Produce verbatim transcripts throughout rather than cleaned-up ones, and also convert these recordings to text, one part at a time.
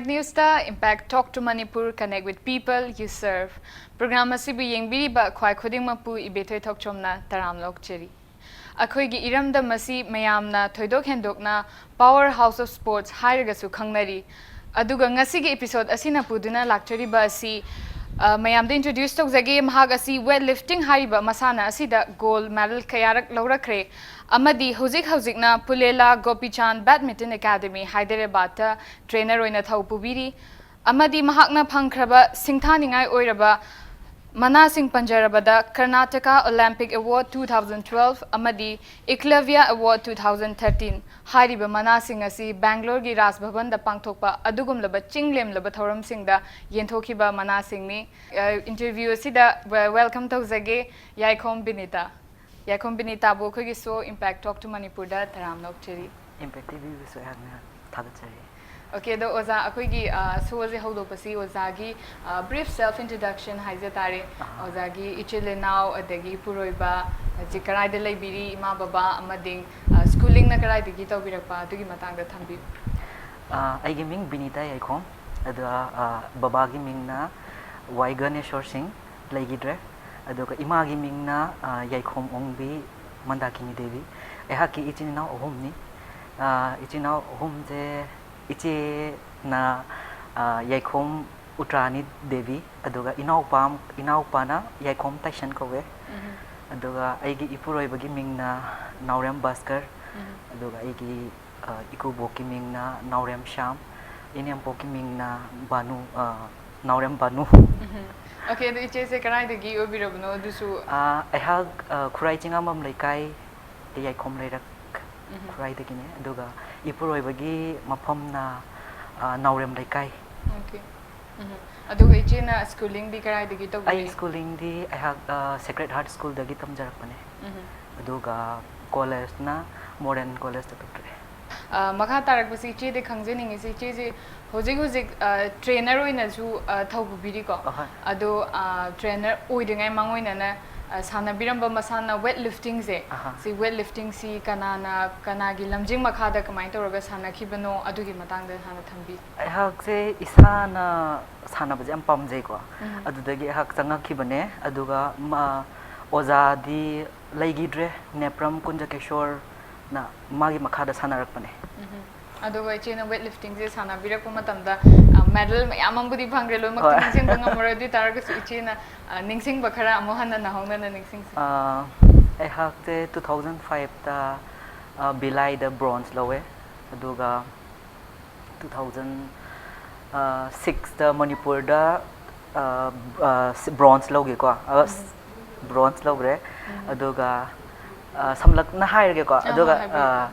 Newsꯇ Impact Talk to Manipur, Connect with People You Serve programme ꯑꯁꯤꯕꯨ ꯌꯦꯡꯕꯤꯔꯤꯕ ꯈ꯭ꯋꯥꯏ ꯈꯨꯗꯤꯡꯃꯛꯄꯨ ꯏꯕꯦꯊꯣꯏ ꯊꯣꯛꯆꯣꯝꯅ ꯇꯔꯥꯝ ꯑꯣꯛꯆꯔꯤ꯫ ꯑꯩꯈꯣꯏꯒꯤ ꯏꯔꯝꯗꯝ ꯑꯁꯤ ꯃꯌꯥꯝꯅ ꯊꯣꯏꯗꯣꯛ ꯍꯦꯟꯗꯣꯛꯅ Power House of Sports ꯍꯥꯏꯔꯒꯁꯨ ꯈꯪꯅꯔꯤ꯫ ꯑꯗꯨꯒ ꯉꯁꯤꯒꯤ episode ꯑꯁꯤꯅ ꯄꯨꯗꯨꯅ ꯂꯥꯛꯆꯔꯤꯕ ꯑꯁꯤ, ꯑ, ꯃꯌꯥꯝꯗ introduce ꯇꯧꯖꯒꯦ꯫ ꯃꯍꯥꯛ ꯑꯁꯤ weight lifting ꯍꯥꯏꯔꯤꯕ ꯃꯁꯥꯟꯅ ꯑꯁꯤꯗ gold medal ꯀꯌꯥꯔꯛ ꯂꯧꯔꯛꯈ꯭ꯔꯦ꯫ ꯑꯃꯗꯤ ꯍꯧꯖꯤꯛ ꯍꯧꯖꯤꯛꯅ ꯄꯨꯂꯦꯂꯥ ꯒꯣꯄꯤꯆꯥꯟ Badminton Academy ꯍꯥꯏꯗꯔꯕꯥꯗꯇ trainer ꯑꯣꯏꯅ ꯊꯧ ꯄꯨꯕꯤꯔꯤ꯫ ꯑꯃꯗꯤ ꯃꯍꯥꯛꯅ ꯐꯪꯈ꯭ꯔꯕ ꯁꯤꯡꯊꯥꯅꯤꯡꯉꯥꯏ ꯑꯣꯏꯔꯕ ꯃꯅꯥꯁꯤꯡ ꯄꯟꯖꯔꯕꯗ Karnataka Olympic Award two thousand twelve ꯑꯃꯗꯤ Eklavya Award two thousand thirteen ꯍꯥꯏꯔꯤꯕ ꯃꯅꯥꯁꯤꯡ ꯑꯁꯤ ꯕꯦꯡꯒ꯭ꯂꯣꯔꯒꯤ ꯔꯥꯖ ꯚꯕꯟꯗ ꯄꯥꯡꯊꯣꯛꯄ ꯑꯗꯨꯒꯨꯝꯂꯕ ꯆꯤꯡ ꯂꯦꯝꯂꯕ ꯊꯧꯔꯝꯁꯤꯡꯗ ꯌꯦꯟꯊꯣꯛꯈꯤꯕ ꯃꯅꯥꯁꯤꯡꯅꯤ꯫ ꯑ, interview ꯑꯁꯤꯗ wel-, welcome ꯇꯧꯖꯒꯦ ꯌꯥꯏꯈꯣꯝ ꯕꯤꯅꯤꯇꯥ꯫ ꯌꯥꯏꯈꯣꯝ ꯕꯤꯅꯤꯇꯥꯕꯨ ꯑꯩꯈꯣꯏꯒꯤ show Impact Talk to ꯃꯅꯤꯄꯨꯔꯗ ꯇꯔꯥꯝꯅ ꯑꯣꯛꯆꯔꯤ꯫ Impact TVꯕꯨꯁꯨ ꯑꯩꯍꯥꯛꯅ ꯊꯥꯒꯠꯆꯔꯤ꯫ Okay, ꯑꯗꯣ ꯑꯣꯖꯥ, ꯑꯩꯈꯣꯏꯒꯤ, ꯑ, showꯁꯦ ꯍꯧꯗꯣꯛꯄꯁꯤ ꯑꯣꯖꯥꯒꯤ, ꯑ, brief self introduction ꯍꯥꯏꯖ ꯇꯥꯔꯦ꯫ ꯑꯍꯥ꯫ ꯑꯣꯖꯥꯒꯤ ꯏꯆꯤꯜ ꯏꯅꯥꯎ, ꯑꯗꯒꯤ ꯏꯄꯨꯔꯣꯏꯕ, ꯍꯧꯖꯤꯛ ꯀꯗꯥꯏꯗ ꯂꯩꯕꯤꯔꯤ, ꯏꯃꯥ ꯕꯕꯥ, ꯑꯃꯗꯤ, ꯑ, schoolingꯅ ꯀꯗꯥꯏꯗꯒꯤ ꯇꯧꯕꯤꯔꯛꯄ, ꯑꯗꯨꯒꯤ ꯃꯇꯥꯡꯗ ꯊꯝꯕꯤꯌꯨ꯫ ꯑ, ꯑꯩꯒꯤ ꯃꯤꯡ ꯕꯤꯅꯤꯇꯥ ꯌꯥꯏꯈꯣꯝ, ꯑꯗꯨꯒ, ꯑ, ꯕꯕꯥꯒꯤ ꯃꯤꯡꯅ ꯋꯥꯏ ꯒꯅꯦꯁꯣꯔ ꯁꯤꯡ, ꯂꯩꯈꯤꯗ꯭ꯔꯦ꯫ ꯑꯗꯨꯒ ꯏꯃꯥꯒꯤ ꯃꯤꯡꯅ, ꯑ, ꯌꯥꯏꯈꯣꯝ ꯑꯣꯡꯕꯤ ꯃꯟꯗꯥꯀꯤꯅꯤ ꯗꯦꯕꯤ꯫ ꯑꯩꯍꯥꯛꯀꯤ ꯏꯆꯤꯟ ꯏꯅꯥꯎ ꯑꯍꯨꯝꯅꯤ꯫ ꯑ, ꯏꯆꯤꯟ ꯏꯅꯥꯎ ꯑꯍꯨꯝꯁꯦ, ꯏꯆꯦꯅ, ꯑ, ꯌꯥꯏꯈꯣꯝ ꯎꯇ꯭ꯔꯥꯅꯤ ꯗꯦꯕꯤ, ꯑꯗꯨꯒ ꯏꯅꯥꯎꯄꯥ, ꯏꯅꯥꯎꯄꯥꯅ ꯌꯥꯏꯈꯣꯝ ꯇꯥꯏꯁꯟ ꯀꯧꯋꯦ꯫ ꯎꯝ꯫ ꯑꯗꯨꯒ ꯑꯩꯒꯤ ꯏꯄꯨꯔꯣꯏꯕꯒꯤ ꯃꯤꯡꯅ ꯅꯥꯎꯔꯦꯝ ꯚꯥꯁꯀꯔ, ꯎꯝ꯫ ꯑꯗꯨꯒ ꯑꯩꯒꯤ, ꯑ, ꯏꯀꯨꯕꯣꯛꯀꯤ ꯃꯤꯡꯅ ꯅꯥꯎꯔꯦꯝ ꯁ꯭ꯌꯥꯝ, ꯏꯅꯦꯝꯄꯣꯛꯀꯤ ꯃꯤꯡꯅ ꯕꯥꯅꯨ, ꯑ, ꯅꯥꯎꯔꯦꯝ ꯕꯥꯅꯨ꯫ ꯎꯝ꯫ Okay, ꯑꯗꯨ ꯏꯆꯦꯁꯦ ꯀꯗꯥꯏꯗꯒꯤ ꯑꯣꯏꯕꯤꯔꯕꯅꯣ ꯑꯗꯨꯁꯨ? ꯑ, ꯑꯩꯍꯥꯛ, ꯑ, ꯈꯨꯔꯥꯏ ꯆꯤꯡꯉꯥꯝꯕꯝ ꯂꯩꯀꯥꯏ, ꯌꯥꯏꯈꯣꯝ ꯂꯩꯔꯛ, ꯎꯝ꯫ ꯈꯨꯔꯥꯏꯗꯒꯤꯅꯦ꯫ ꯑꯗꯨꯒ ꯏꯄꯨꯔꯣꯏꯕꯒꯤ ꯃꯐꯝꯅ, ꯑ, ꯅꯥꯎꯔꯦꯝ ꯂꯩꯀꯥꯏ꯫ Okay. ꯎꯝ꯫ ꯑꯗꯨꯒ ꯏꯆꯦꯅ schoolingꯗꯤ ꯀꯗꯥꯏꯗꯒꯤ ꯇꯧꯕꯤꯔꯛꯏ? ꯑꯩ schoolingꯗꯤ ꯑꯩꯍꯥꯛ, ꯑ, Sacred Heart Schoolꯗꯒꯤ ꯇꯝꯖꯔꯛꯄꯅꯦ꯫ ꯎꯝ꯫ ꯑꯗꯨꯒ collegeꯅ Modern Collegeꯇ ꯇꯧꯖꯔꯛꯑꯦ꯫ ꯑ, ꯃꯈꯥ ꯇꯥꯔꯛꯄꯁꯤ ꯏꯆꯦꯗ ꯈꯪꯖꯅꯤꯡꯉꯤꯁꯤ, ꯏꯆꯦꯁꯦ ꯍꯧꯖꯤꯛ ꯍꯧꯖꯤꯛ, ꯑ, trainer ꯑꯣꯏꯅꯁꯨ, ꯑ, ꯊꯧ ꯄꯨꯕꯤꯔꯤꯀꯣ? ꯑꯍꯣꯏ꯫ ꯑꯗꯣ, ꯑ, trainer ꯑꯣꯏꯗ꯭ꯔꯤꯉꯩ ꯃꯥꯡꯑꯣꯏꯅꯅ ꯑ, ꯁꯥꯟꯅꯕꯤꯔꯝꯕ ꯃꯁꯥꯟꯅ weight lifting ꯁꯦ, ꯑꯍꯥ꯫ ꯁꯤ weight lifting ꯁꯤ ꯀꯅꯥꯅ, ꯀꯅꯥꯒꯤ ꯂꯝꯖꯤꯡ ꯃꯈꯥꯗ ꯀꯃꯥꯏꯅ ꯇꯧꯔꯒ ꯁꯥꯟꯅꯈꯤꯕꯅꯣ, ꯑꯗꯨꯒꯤ ꯃꯇꯥꯡꯗ ꯍꯥꯟꯅ ꯊꯝꯕꯤꯌꯨ꯫ ꯑꯩꯍꯥꯛꯁꯦ ꯏꯁꯥꯅ ꯁꯥꯟꯅꯕꯁꯦ ꯌꯥꯝ ꯄꯥꯝꯖꯩꯀꯣ꯫ ꯎꯝ꯫ ꯑꯗꯨꯗꯒꯤ ꯑꯩꯍꯥꯛ ꯆꯪꯉꯛꯈꯤꯕꯅꯦ꯫ ꯑꯗꯨꯒ ꯃꯥ-, ꯑꯣꯖꯥꯗꯤ ꯂꯩꯈꯤꯗ꯭ꯔꯦ, ꯅꯦꯄ꯭ꯔꯝ ꯀꯨꯟꯖꯀꯦꯁꯣꯔꯅ ꯃꯥꯒꯤ ꯃꯈꯥꯗ ꯁꯥꯟꯅꯔꯛꯄꯅꯦ꯫ ꯎꯝ꯫ ꯑꯗꯨꯒ ꯏꯆꯦꯅ weight lifting ꯁꯦ ꯁꯥꯟꯅꯕꯤꯔꯛꯄ ꯃꯇꯝꯗ, ꯑ, medal ꯃꯌꯥꯝ ꯑꯃꯕꯨꯗꯤ ꯐꯪꯈ꯭ꯔꯦ, ꯂꯣꯏꯅꯃꯛꯇꯤ ꯍꯣꯏ꯫ ꯅꯤꯡꯁꯤꯡꯕ ꯉꯝꯃꯔꯣꯏ꯫ ꯑꯗꯨ ꯑꯣꯏ ꯇꯥꯔꯒꯁꯨ ꯏꯆꯦꯅ, ꯑ, ꯅꯤꯡꯁꯤꯡꯕ ꯈꯔ ꯑꯃꯨꯛ ꯍꯟꯅ ꯅꯧꯍꯧꯅꯅ ꯅꯤꯡꯁꯤꯡꯁꯤ꯫ ꯑ, ꯑꯩꯍꯥꯛꯁꯦ two thousand five ꯇ, ꯑ, ꯕꯤꯂꯥꯏꯗ bronze ꯂꯧꯋꯦ꯫ ꯑꯗꯨꯒ two thousand six ꯇ ꯃꯅꯤꯄꯨꯔꯗ, ꯑ, ꯑ, bronze ꯂꯧꯈꯤꯀꯣ꯫ ꯑ, bronze ꯂꯧꯈ꯭ꯔꯦ꯫ ꯎꯝ꯫ ꯑꯗꯨꯒ, ꯑ, ꯁꯝꯂꯞꯅ ꯍꯥꯏꯔꯒꯦꯀꯣ꯫ ꯑ, ꯍꯣꯏ, ꯑꯗꯨꯒ, ꯍꯥꯏꯕꯤꯌꯨ꯫ ꯑ,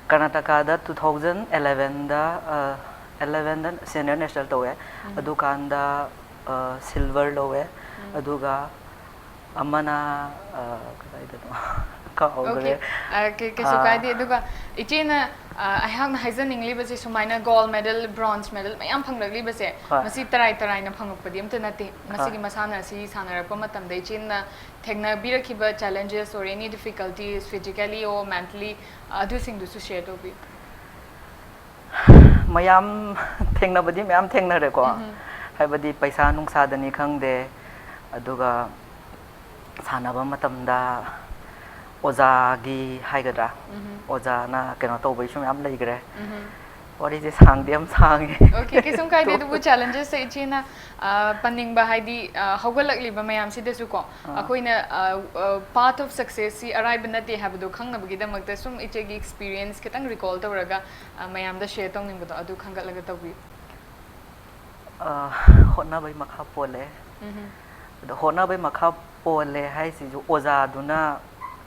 ꯀꯔꯅꯥꯇꯀꯥꯗ two thousand eleven ꯗ, ꯑ, eleven ꯗ senior national ꯇꯧꯋꯦ꯫ ꯎꯝ꯫ ꯑꯗꯨꯀꯥꯟꯗ, ꯑ, silver ꯂꯧꯋꯦ꯫ ꯎꯝ꯫ ꯑꯗꯨꯒ ꯑꯃꯅ, ꯑ, ꯀꯗꯥꯏꯗꯅꯣ? ꯀꯥꯎꯈ꯭ꯔꯦ꯫ Okay, ꯑ, ꯀꯩ-, ꯀꯩꯁꯨ ꯑ, ꯀꯥꯏꯗꯦ꯫ ꯑꯗꯨꯒ ꯏꯆꯦꯅ, ꯑ, ꯑꯩꯍꯥꯛꯅ ꯍꯥꯏꯖꯅꯤꯡꯂꯤꯕꯁꯦ ꯁꯨꯃꯥꯏꯅ gold medal, bronze medal ꯃꯌꯥꯝ ꯐꯪꯂꯛꯂꯤꯕꯁꯦ, ꯍꯣꯏ꯫ ꯃꯁꯤ ꯇꯔꯥꯏ ꯇꯔꯥꯏꯅ ꯐꯪꯉꯛꯄꯗꯤ ꯑꯝꯇ ꯅꯠꯇꯦ꯫ ꯍꯣꯏ꯫ ꯃꯁꯤꯒꯤ ꯃꯁꯥꯟꯅ ꯑꯁꯤ ꯁꯥꯟꯅꯔꯛꯄ ꯃꯇꯝꯗ ꯏꯆꯦꯅ ꯊꯦꯡꯅꯕꯤꯔꯛꯈꯤꯕ challenges or any difficulties, physically or mentally, ꯑꯗꯨꯁꯤꯡꯗꯨꯁꯨ share ꯇꯧꯕꯤꯌꯨ꯫ ꯃꯌꯥꯝ ꯊꯦꯡꯅꯕꯗꯤ ꯃꯌꯥꯝ ꯊꯦꯡꯅꯔꯦꯀꯣ꯫ ꯎꯝꯍꯨꯝ꯫ ꯍꯥꯏꯕꯗꯤ ꯄꯩꯁꯥ ꯅꯨꯡꯁꯥꯗꯅꯤ ꯈꯪꯗꯦ, ꯑꯗꯨꯒ ꯁꯥꯟꯅꯕ ꯃꯇꯝꯗ ꯑꯣꯖꯥꯒꯤ ꯍꯥꯏꯒꯗ꯭ꯔꯥ, ꯎꯝꯍꯨꯝ꯫ ꯑꯣꯖꯥꯅ ꯀꯩꯅꯣ ꯇꯧꯕꯩꯁꯨ ꯃꯌꯥꯝ ꯂꯩꯈ꯭ꯔꯦ꯫ ꯎꯝꯍꯨꯝ꯫ ꯋꯥꯔꯤꯁꯦ ꯁꯥꯡꯗꯤ ꯌꯥꯝ ꯁꯥꯡꯉꯦ꯫ Okay, ꯀꯩꯁꯨꯝ ꯀꯥꯏꯗꯦ꯫ ꯑꯗꯨꯕꯨ challenges ꯁꯦ ꯏꯆꯦꯅ, ꯑ, ꯄꯟꯅꯤꯡꯕ ꯍꯥꯏꯗꯤ, ꯑ, ꯍꯧꯒꯠꯂꯛꯂꯤꯕ ꯃꯌꯥꯝꯁꯤꯗꯁꯨ ꯀꯣ, ꯑꯥ꯫ ꯑꯩꯈꯣꯏꯅ, ꯑ, ꯑ, path of success ꯁꯤ ꯑꯔꯥꯏꯕ ꯅꯠꯇꯦ ꯍꯥꯏꯕꯗꯣ ꯈꯪꯅꯕꯒꯤꯗꯃꯛꯇ ꯁꯨꯝ ꯏꯆꯦꯒꯤ experience ꯈꯤꯇꯪ recall ꯇꯧꯔꯒ, ꯑ, ꯃꯌꯥꯝꯗ share ꯇꯧꯅꯤꯡꯕꯗꯣ ꯑꯗꯨ ꯈꯟꯒꯠꯂꯒ ꯇꯧꯕꯤꯌꯨ꯫ ꯑ, ꯍꯣꯠꯅꯕꯩ ꯃꯈꯥ ꯄꯣꯜꯂꯦ꯫ ꯎꯝꯍꯨꯝ꯫ ꯑꯗꯣ ꯍꯣꯠꯅꯕꯩ ꯃꯈꯥ ꯄꯣꯜꯂꯦ ꯍꯥꯏꯁꯤꯁꯨ ꯑꯣꯖꯥꯗꯨꯅ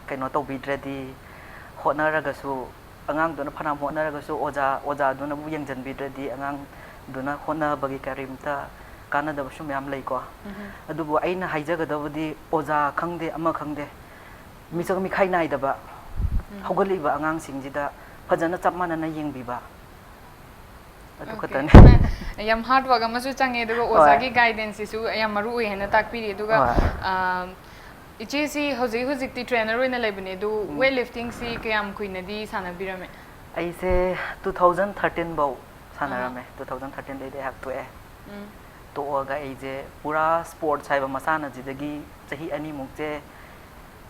ꯀꯩꯅꯣ ꯇꯧꯕꯤꯗ꯭ꯔꯗꯤ, ꯍꯣꯠꯅꯔꯒꯁꯨ, ꯑꯉꯥꯡꯗꯨꯅ ꯐꯅꯌꯥꯝ ꯍꯣꯠꯅꯔꯒꯁꯨ ꯑꯣꯖꯥ, ꯑꯣꯖꯥꯗꯨꯅꯕꯨ ꯌꯦꯡꯁꯤꯟꯕꯤꯗ꯭ꯔꯗꯤ ꯑꯉꯥꯡꯗꯨꯅ ꯍꯣꯠꯅꯕꯒꯤ ꯀꯔꯤꯝꯇ ꯀꯥꯟꯅꯗꯕꯁꯨ ꯃꯌꯥꯝ ꯂꯩꯀꯣ꯫ ꯎꯝꯍꯨꯝ꯫ ꯑꯗꯨꯕꯨ ꯑꯩꯅ ꯍꯥꯏꯖꯒꯗꯕꯗꯤ ꯑꯣꯖꯥ ꯈꯪꯗꯦ ꯑꯃ ꯈꯪꯗꯦ, ꯃꯤꯆꯪ ꯃꯤꯈꯥꯏ ꯅꯥꯏꯗꯕ ꯎꯝ꯫ ꯍꯧꯒꯠꯂꯛꯏꯕ ꯑꯉꯥꯡꯁꯤꯡꯁꯤꯗ ꯐꯖꯅ ꯆꯞ ꯃꯥꯟꯅꯅ ꯌꯦꯡꯕꯤꯕ꯫ ꯑꯗꯨ Okay. ꯈꯛꯇꯅꯤ꯫ ꯌꯥꯝ hard work ꯑꯃꯁꯨ ꯆꯪꯉꯦ, ꯑꯗꯨꯒ ꯍꯣꯏ꯫ ꯑꯣꯖꯥꯒꯤ guidance ꯁꯤꯁꯨ ꯌꯥꯝ ꯃꯔꯨ ꯑꯣꯏ ꯍꯥꯏꯅ ꯇꯥꯛꯄꯤꯔꯤ꯫ ꯑꯗꯨꯒ, ꯍꯣꯏ꯫ ꯑꯥ, ꯏꯆꯦꯁꯤ ꯍꯧꯖꯤꯛ ꯍꯧꯖꯤꯛꯇꯤ trainer ꯑꯣꯏꯅ ꯂꯩꯕꯅꯦ, ꯑꯗꯨ weight liftingꯁꯤ ꯀꯌꯥꯝ ꯀꯨꯏꯅꯗꯤ ꯁꯥꯟꯅꯕꯤꯔꯝꯃꯦ? ꯑꯩꯁꯦ two thousand thirteen ꯐꯧ ꯁꯥꯟꯅꯔꯝꯃꯦ꯫ Two thousand thirteen ꯗꯩꯗꯤ ꯑꯩꯍꯥꯛ ꯇꯣꯛꯑꯦ꯫ ꯎꯝ. ꯇꯣꯛꯑꯒ ꯑꯩꯁꯦ ꯄꯨꯔꯥ sports ꯍꯥꯏꯕ ꯃꯁꯥꯟꯅꯁꯤꯗꯒꯤ ꯆꯍꯤ ꯑꯅꯤꯃꯨꯛꯁꯦ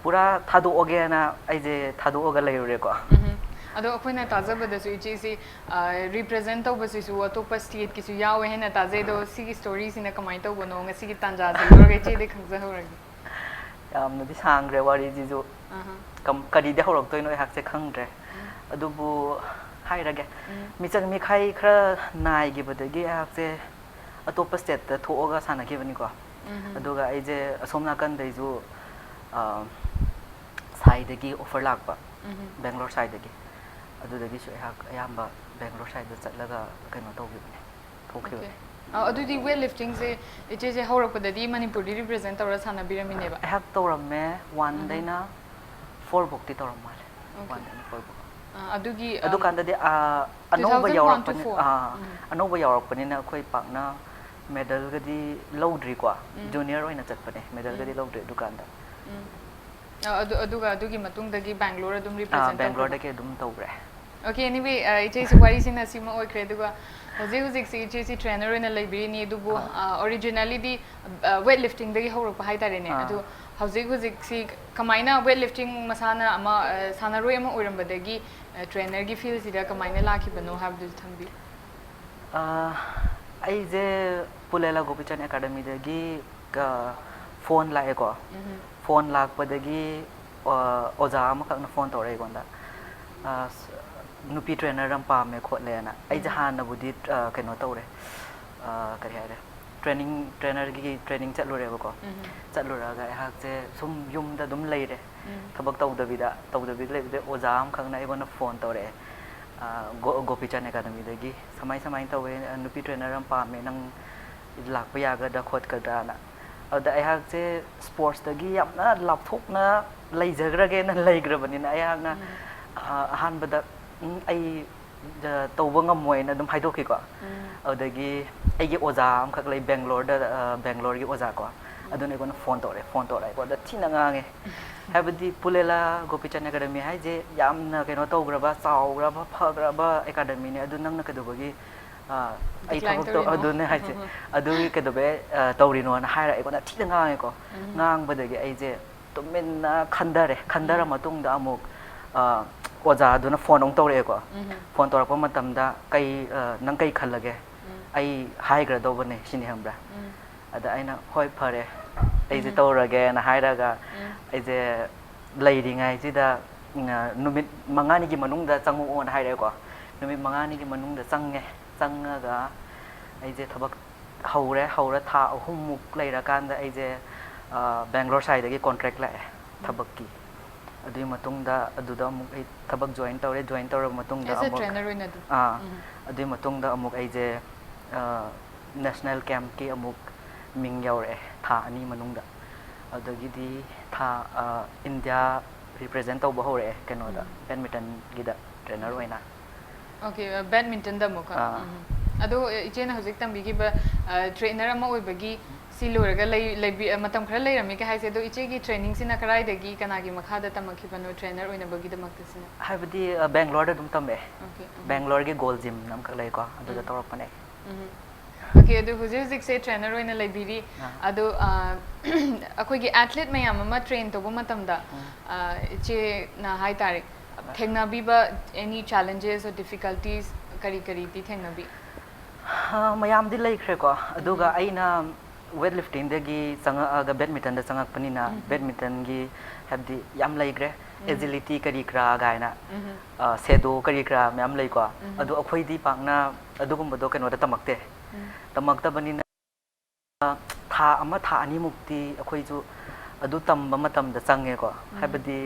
ꯄꯨꯔꯥ ꯊꯥꯗꯣꯛꯑꯒꯦꯅ ꯑꯩꯁꯦ ꯊꯥꯗꯣꯛꯑꯒ ꯂꯩꯔꯨꯔꯦꯀꯣ꯫ ꯎꯝ. ꯑꯗꯣ ꯑꯩꯈꯣꯏꯅ ꯇꯥꯖꯕꯗꯁꯨ ꯏꯆꯦꯁꯤ represent ꯇꯧꯕꯁꯤꯁꯨ ꯑꯇꯣꯞꯄ stateꯀꯤꯁꯨ ꯌꯥꯎꯋꯦ ꯍꯥꯏꯅ ꯇꯥꯖꯩ꯫ ꯑꯗꯣ ꯁꯤꯒꯤ storyꯁꯤꯅ ꯀꯃꯥꯏꯅ ꯇꯧꯕꯅꯣ? ꯉꯁꯤꯒꯤ ꯇꯥꯟꯖꯥꯁꯤ ꯂꯧꯔꯒ ꯏꯆꯦꯗꯒꯤ ꯈꯪꯖꯍꯧꯔꯒꯦ꯫ ꯌꯥꯝꯅꯗꯤ ꯁꯥꯡꯈ꯭ꯔꯦ ꯋꯥꯔꯤꯁꯤꯁꯨ꯫ ꯑꯍ. ꯀꯝ-, ꯀꯔꯤꯗ ꯍꯧꯔꯛꯇꯣꯏꯅꯣ ꯑꯩꯍꯥꯛꯁꯦ ꯈꯪꯗ꯭ꯔꯦ꯫ ꯎꯝ. ꯑꯗꯨꯕꯨ ꯍꯥꯏꯔꯒꯦ, ꯎꯝ. ꯃꯤꯆꯪ ꯃꯤꯈꯥꯏ ꯈꯔ ꯅꯥꯏꯈꯤꯕꯗꯒꯤ ꯑꯩꯍꯥꯛꯁꯦ ꯑꯇꯣꯞꯄ stateꯇ ꯊꯣꯛꯑꯒ ꯁꯥꯟꯅꯈꯤꯕꯅꯤꯀꯣ꯫ ꯎꯝ. ꯑꯗꯨꯒ ꯑꯩꯁꯦ ꯑꯁꯣꯝ ꯅꯥꯀꯟꯗꯩꯁꯨ, ꯑ, sideꯇꯒꯤ offer ꯂꯥꯛꯄ, ꯎꯝ. Bangalore sideꯇꯒꯤ꯫ ꯑꯗꯨꯗꯒꯤꯁꯨ ꯑꯩꯍꯥꯛ ꯑꯌꯥꯝꯕ Bangalore sideꯇ ꯆꯠꯂꯒ ꯀꯩꯅꯣ ꯇꯧꯈꯤꯕꯅꯦ, ꯊꯣꯛꯈꯤꯕꯅꯦ꯫ Okay. ꯑ, ꯑꯗꯨꯗꯤ weight liftingꯁꯦ ꯏꯆꯦꯁꯦ ꯍꯧꯔꯛꯄꯗꯗꯤ ꯃꯅꯤꯄꯨꯔꯗꯤ represent ꯇꯧꯔ ꯁꯥꯟꯅꯕꯤꯔꯝꯃꯤꯅꯦꯕ? ꯑꯩꯍꯥꯛ ꯇꯧꯔꯝꯃꯦ, ꯎꯝ. oneꯗꯩꯅ four ꯐꯧꯇꯤ ꯇꯧꯔꯝ ꯃꯥꯜꯂꯦ꯫ Okay. Oneꯗꯩꯅ four ꯐꯧ꯫ ꯑ, ꯑꯗꯨꯒꯤ, ꯑꯝ, ꯑꯗꯨꯀꯥꯟꯗꯗꯤ, ꯑ, ꯑꯅꯧꯕ two thousand one to ꯌꯥꯎꯔꯛꯄꯅꯤ-, four. ꯑ, ꯎꯝ. ꯑꯅꯧꯕ ꯌꯥꯎꯔꯛꯄꯅꯤꯅ ꯑꯩꯈꯣꯏ ꯄꯥꯛꯅ medalꯒꯗꯤ ꯂꯧꯗ꯭ꯔꯤꯀꯣ꯫ ꯎꯝ. Junior ꯑꯣꯏꯅ ꯆꯠꯄꯅꯦ, medalꯒꯗꯤ ꯎꯝ. ꯂꯧꯗ꯭ꯔꯤ ꯑꯗꯨꯀꯥꯟꯗ꯫ ꯎꯝ. ꯑ, ꯑꯗꯨ, ꯑꯗꯨꯒ ꯑꯗꯨꯒꯤ ꯃꯇꯨꯡꯗꯒꯤ Bangalore ꯑꯗꯨꯝ ꯑ, represent ꯇꯧꯈ꯭ꯔꯕ? Bangaloreꯗꯒꯤ ꯑꯗꯨꯝ ꯇꯧꯈ꯭ꯔꯦ꯫ Okay, anyway, ꯑ, ꯏꯆꯦꯁꯨ ꯋꯥꯔꯤꯁꯤꯅ ꯁꯤꯃ ꯑꯣꯏꯈ꯭ꯔꯦ꯫ ꯑꯗꯨꯒ ꯍꯧꯖꯤꯛ ꯍꯧꯖꯤꯛꯁꯤ ꯏꯆꯦꯁꯤ trainer ꯑꯣꯏꯅ ꯂꯩꯕꯤꯔꯤꯅꯤ, ꯑꯗꯨꯕꯨ, ꯑꯥ. ꯑ, originallyꯗꯤ, ꯑ, weight liftingꯗꯒꯤ ꯍꯧꯔꯛꯄ ꯍꯥꯏꯇꯥꯔꯦꯅꯦ꯫ ꯑꯥ. ꯑꯗꯣ ꯍꯧꯖꯤꯛ ꯍꯧꯖꯤꯛꯁꯤ ꯀꯃꯥꯏꯅ weight lifting ꯃꯁꯥꯅ ꯑꯃ, ꯑ, ꯁꯥꯟꯅꯔꯣꯏ ꯑꯃ ꯑꯣꯏꯔꯝꯕꯗꯒꯤ, ꯑ, trainerꯒꯤ fieldꯁꯤꯗ ꯀꯃꯥꯏꯅ ꯂꯥꯛꯈꯤꯕꯅꯣ ꯍꯥꯏꯕꯗꯨꯁꯨ ꯊꯝꯕꯤꯌꯨ꯫ ꯑ, ꯑꯩꯁꯦ ꯄꯨꯂꯦꯂꯥ ꯒꯣꯄꯤꯆꯟ Academyꯗꯒꯤ, ꯑ, phone ꯂꯥꯛꯑꯦꯀꯣ꯫ ꯎꯝ. Phone ꯂꯥꯛꯄꯗꯒꯤ, ꯑ, ꯑꯣꯖꯥ ꯑꯃꯈꯛꯅ phone ꯇꯧꯔꯛꯑꯦ ꯑꯩꯉꯣꯟꯗ꯫ ꯑ, ꯁ-, ꯅꯨꯄꯤ trainer ꯑꯃ ꯄꯥꯝꯃꯦ ꯈꯣꯠꯂꯦꯅ꯫ ꯑꯩꯁꯦ ꯎꯝ. ꯍꯥꯟꯅꯕꯨꯗꯤ, ꯑ, ꯀꯩꯅꯣ ꯇꯧꯔꯦ, ꯑ, ꯀꯔꯤ ꯍꯥꯏꯔꯦ, training, trainerꯒꯤ training ꯆꯠꯂꯨꯔꯦꯕꯀꯣ꯫ ꯎꯝ. ꯆꯠꯂꯨꯔꯒ ꯑꯩꯍꯥꯛꯁꯦ ꯁꯨꯝ ꯌꯨꯝꯗ ꯑꯗꯨꯝ ꯂꯩꯔꯦ꯫ ꯎꯝ. ꯊꯕꯛ ꯇꯧꯗꯕꯤꯗ, ꯇꯧꯗꯕꯤꯗ ꯂꯩꯕꯗꯩ ꯑꯣꯖꯥ ꯑꯃꯈꯛꯅ ꯑꯩꯉꯣꯟꯗ phone ꯇꯧꯔꯛꯑꯦ, ꯑ, ꯒꯣ-, ꯒꯣꯄꯤꯆꯟ Academyꯗꯒꯤ꯫ "ꯁꯨꯃꯥꯏ ꯁꯨꯃꯥꯏꯅ ꯇꯧꯋꯦ, ꯑ, ꯅꯨꯄꯤ trainer ꯑꯃ ꯄꯥꯝꯃꯦ, ꯅꯪ ꯂꯥꯛꯄ ꯌꯥꯒꯗ꯭ꯔꯥ ꯈꯣꯠꯀꯗ꯭ꯔꯥꯅ?" ꯑꯗꯨꯗ ꯑꯩꯍꯥꯛꯁꯦ sportsꯇꯒꯤ ꯌꯥꯝꯅ ꯂꯥꯞꯊꯣꯛꯅ ꯂꯩꯖꯈ꯭ꯔꯒꯦꯅ ꯂꯩꯈ꯭ꯔꯕꯅꯤꯅ ꯑꯩꯍꯥꯛꯅ, ꯎꯝ. ꯑ, ꯑꯍꯥꯟꯕꯗ, "ꯎꯝ, ꯑꯩ, ꯑ, ꯇꯧꯕ ꯉꯝꯃꯣꯏꯅ" ꯑꯗꯨꯝ ꯍꯥꯏꯗꯣꯛꯈꯤꯀꯣ꯫ ꯎꯝ. ꯑꯗꯨꯗꯒꯤ ꯑꯩꯒꯤ ꯑꯣꯖꯥ ꯑꯃꯈꯛ ꯂꯩ Bangaloreꯗ, ꯑ, Bangaloreꯒꯤ ꯑꯣꯖꯥ ꯀꯣ꯫ ꯑꯗꯨꯅ ꯑꯩꯉꯣꯟꯗ ꯐꯣꯟ ꯇꯧꯔꯛꯑꯦ꯫ ꯐꯣꯟ ꯇꯧꯔꯛꯑꯦ, ꯑꯩꯉꯣꯟꯗ ꯊꯤꯅ ꯉꯥꯡꯉꯦ꯫ ꯍꯥꯏꯕꯗꯤ ꯄꯨꯂꯦꯂꯥ ꯒꯣꯄꯤꯆꯟ ꯑꯦꯀꯥꯗꯃꯤ ꯍꯥꯏꯁꯦ ꯌꯥꯝꯅ ꯀꯩꯅꯣ ꯇꯧꯈ꯭ꯔꯕ, ꯆꯥꯎꯈ꯭ꯔꯕ, ꯐꯈ꯭ꯔꯕ ꯑꯦꯀꯥꯗꯃꯤꯅꯦ꯫ ꯑꯗꯨ ꯅꯪꯅ ꯀꯩꯗꯧꯕꯒꯤ, ꯑ, ꯑꯩ Decline ꯊꯕꯛ ꯇꯧ-, ꯇꯧꯔꯤꯅꯣ? ꯑꯗꯨꯅꯦ ꯍꯥꯏꯁꯦ꯫ ꯑꯗꯨꯒꯤ ꯀꯩꯗꯧꯕꯩ, ꯑ, ꯇꯧꯔꯤꯅꯣꯅ ꯍꯥꯏꯔ ꯑꯩꯉꯣꯟꯗ ꯊꯤꯅ ꯉꯥꯡꯉꯦꯀꯣ꯫ ꯉꯥꯡꯕꯗꯒꯤ ꯑꯩꯁꯦ ꯇꯨꯃꯤꯟꯅ ꯈꯟꯊꯔꯦ꯫ ꯈꯟꯊꯔ ꯃꯇꯨꯡꯗ ꯑꯃꯨꯛ, ꯑ, ꯑꯣꯖꯥꯗꯨꯅ ꯐꯣꯟ ꯑꯃꯨꯛ ꯇꯧꯔꯛꯑꯦꯀꯣ꯫ ꯐꯣꯟ ꯇꯧꯔꯛꯄ ꯃꯇꯝꯗ, "ꯀꯩ, ꯑ, ꯅꯪ ꯀꯩ ꯈꯜꯂꯒꯦ? ꯑꯩ ꯍꯥꯏꯈ꯭ꯔꯗꯧꯕꯅꯦ ꯁꯤꯅꯤ, ꯈꯪꯕ꯭ꯔꯥ?" ꯑꯗ ꯑꯩꯅ, "ꯍꯣꯏ, ꯐꯔꯦ, ꯑꯩꯁꯦ ꯇꯧꯔꯒꯦꯅ" ꯍꯥꯏꯔꯒ ꯑꯩꯁꯦ ꯂꯩꯔꯤꯉꯩꯁꯤꯗ, ꯎꯝ, ꯅꯨꯃꯤꯠ ꯃꯉꯥꯅꯤꯒꯤ ꯃꯅꯨꯡꯗ ꯆꯪꯉꯛꯑꯣꯅ ꯍꯥꯏꯔꯛꯑꯦꯀꯣ꯫ ꯅꯨꯃꯤꯠ ꯃꯉꯥꯅꯤꯒꯤ ꯃꯅꯨꯡꯗ ꯆꯪꯉꯦ꯫ ꯆꯪꯉꯒ ꯑꯩꯁꯦ ꯊꯕꯛ ꯍꯧꯔꯦ꯫ ꯍꯧꯔ ꯊꯥ ꯑꯍꯨꯝꯃꯨꯛ ꯂꯩꯔꯀꯥꯟꯗ ꯑꯩꯁꯦ, ꯑ, ꯕꯦꯡꯒ꯭ꯂꯣꯔ ꯁꯥꯏꯗꯒꯤ ꯀꯣꯟꯇ꯭ꯔꯦꯛ ꯂꯥꯛꯑꯦ ꯊꯕꯛꯀꯤ꯫ ꯑꯗꯨꯒꯤ ꯃꯇꯨꯡꯗ ꯑꯗꯨꯗ ꯑꯃꯨꯛ ꯑꯩ ꯊꯕꯛ ꯖꯣꯏꯟ ꯇꯧꯔꯦ꯫ ꯖꯣꯏꯟ ꯇꯧꯔꯕ ꯃꯇꯨꯡꯗ As a ꯑꯃꯨꯛ, trainer ꯑꯣꯏꯅ ꯑꯗꯨꯝ? ꯑꯥ, ꯑꯗꯨꯒꯤ ꯃꯇꯨꯡꯗ ꯑꯃꯨꯛ ꯑꯩꯁꯦ, ꯑ, ꯅꯦꯁꯅꯦꯜ ꯀꯦꯝꯞꯀꯤ ꯑꯃꯨꯛ ꯃꯤꯡ ꯌꯧꯔꯛꯑꯦ ꯊꯥ ꯑꯅꯤ ꯃꯅꯨꯡꯗ꯫ ꯑꯗꯨꯗꯒꯤꯗꯤ ꯊꯥ, ꯑ, ꯏꯟꯗꯤꯌꯥ ꯔꯤꯄ꯭ꯔꯖꯦꯟ ꯇꯧꯕ ꯍꯧꯔꯛꯑꯦ ꯀꯩꯅꯣꯗ, ꯕꯦꯗꯃꯤꯟꯇꯟꯒꯤꯗ ꯇ꯭ꯔꯦꯅꯔ ꯑꯣꯏꯅ꯫ ꯑꯣꯀꯦ, ꯕꯦꯗꯃꯤꯟꯇꯟꯗ ꯑꯃꯨꯛꯀ꯫ ꯑꯥ꯫ ꯎꯝ꯫ ꯑꯗꯣ ꯏꯆꯦꯅ ꯍꯧꯖꯤꯛ ꯇꯝꯕꯤꯈꯤꯕ, ꯑ, ꯇ꯭ꯔꯦꯅꯔ ꯑꯃ ꯑꯣꯏꯕꯒꯤ ꯁꯤ ꯂꯣꯏꯔꯒ ꯂꯩ-, ꯂꯩꯕꯤ-, ꯑ, ꯃꯇꯝ ꯈꯔ ꯂꯩꯔꯝꯃꯤꯒ ꯍꯥꯏꯁꯦ, ꯑꯗꯣ ꯏꯆꯦꯒꯤ ꯇ꯭ꯔꯦꯅꯤꯡꯁꯤꯅ ꯀꯗꯥꯏꯗꯒꯤ ꯀꯅꯥꯒꯤ ꯃꯈꯥꯗ ꯇꯝꯃꯛꯈꯤꯕꯅꯣ ꯇ꯭ꯔꯦꯅꯔ ꯑꯣꯏꯅꯕꯒꯤꯗꯃꯛꯇ ꯁꯤꯅ? ꯍꯥꯏꯕꯗꯤ, ꯑ, ꯕꯦꯡꯒ꯭ꯂꯣꯔꯗ ꯑꯗꯨꯝ ꯇꯝꯃꯛꯑꯦ꯫ ꯑꯣꯀꯦ, ꯎꯝ꯫ ꯕꯦꯡꯒ꯭ꯂꯣꯔꯒꯤ ꯒꯣꯜ ꯖꯤꯝ ꯑꯃꯈꯛ ꯂꯩꯀꯣ, ꯑꯗꯨꯗ ꯎꯝ꯫ ꯇꯧꯔꯛꯄꯅꯦ꯫ ꯎꯝ꯫ ꯑꯣꯀꯦ, ꯑꯗꯨ ꯍꯧꯖꯤꯛ ꯍꯧꯖꯤꯛꯁꯦ ꯇ꯭ꯔꯦꯅꯔ ꯑꯣꯏꯅ ꯂꯩꯕꯤꯔꯤ꯫ ꯑꯥ꯫ ꯑꯗꯣ, ꯑ, ꯑꯩꯈꯣꯏꯒꯤ ꯑꯦꯊꯂꯤꯠ ꯃꯌꯥꯝ ꯑꯃ ꯇ꯭ꯔꯦꯟ ꯇꯧꯕ ꯃꯇꯝꯗ, ꯎꯝ꯫ ꯑ, ꯏꯆꯦꯅ ꯍꯥꯏ ꯇꯥꯔꯦ, ꯊꯦꯡꯅꯕꯤꯕ any challenges or difficulties ꯀꯔꯤ ꯀꯔꯤꯗꯤ ꯊꯦꯡꯅꯕꯤ? ꯍꯥ, ꯃꯌꯥꯝꯗꯤ ꯂꯩꯈ꯭ꯔꯦꯀꯣ꯫ ꯑꯗꯨꯒ ꯎꯝ꯫ ꯑꯩꯅ ꯋꯦꯠ ꯂꯤꯐꯇꯤꯡꯗꯒꯤ ꯆꯪꯉꯛꯑꯒ ꯕꯦꯗꯃꯤꯟꯇꯟꯗ ꯆꯪꯉꯛꯄꯅꯤꯅ, ꯎꯝ꯫ ꯕꯦꯗꯃꯤꯟꯇꯟꯒꯤ ꯍꯥꯏꯕꯗꯤ ꯌꯥꯝ ꯂꯩꯈ꯭ꯔꯦ꯫ ꯎꯝ꯫ ꯑꯦꯖꯤꯂꯤꯇꯤ ꯀꯔꯤ ꯀꯔꯥ ꯀꯥꯏꯅ, ꯎꯝ꯫ ꯑ, ꯁꯦꯗꯣ ꯀꯔꯤ ꯀꯔꯥ ꯃꯌꯥꯝ ꯂꯩꯀꯣ꯫ ꯎꯝ꯫ ꯑꯗꯣ ꯑꯩꯈꯣꯏꯗꯤ ꯄꯥꯛꯅ ꯑꯗꯨꯒꯨꯝꯕꯗꯣ ꯀꯩꯅꯣꯗ ꯇꯝꯃꯛꯇꯦ꯫ ꯎꯝ꯫ ꯇꯝꯃꯛꯇꯕꯅꯤꯅ ꯊꯥ ꯑꯃ, ꯊꯥ ꯑꯅꯤꯃꯨꯛꯇꯤ ꯑꯩꯈꯣꯏꯁꯨ ꯑꯗꯨ ꯇꯝꯕ ꯃꯇꯝꯗ ꯆꯪꯉꯦꯀꯣ꯫ ꯎꯝ꯫ ꯍꯥꯏꯕꯗꯤ,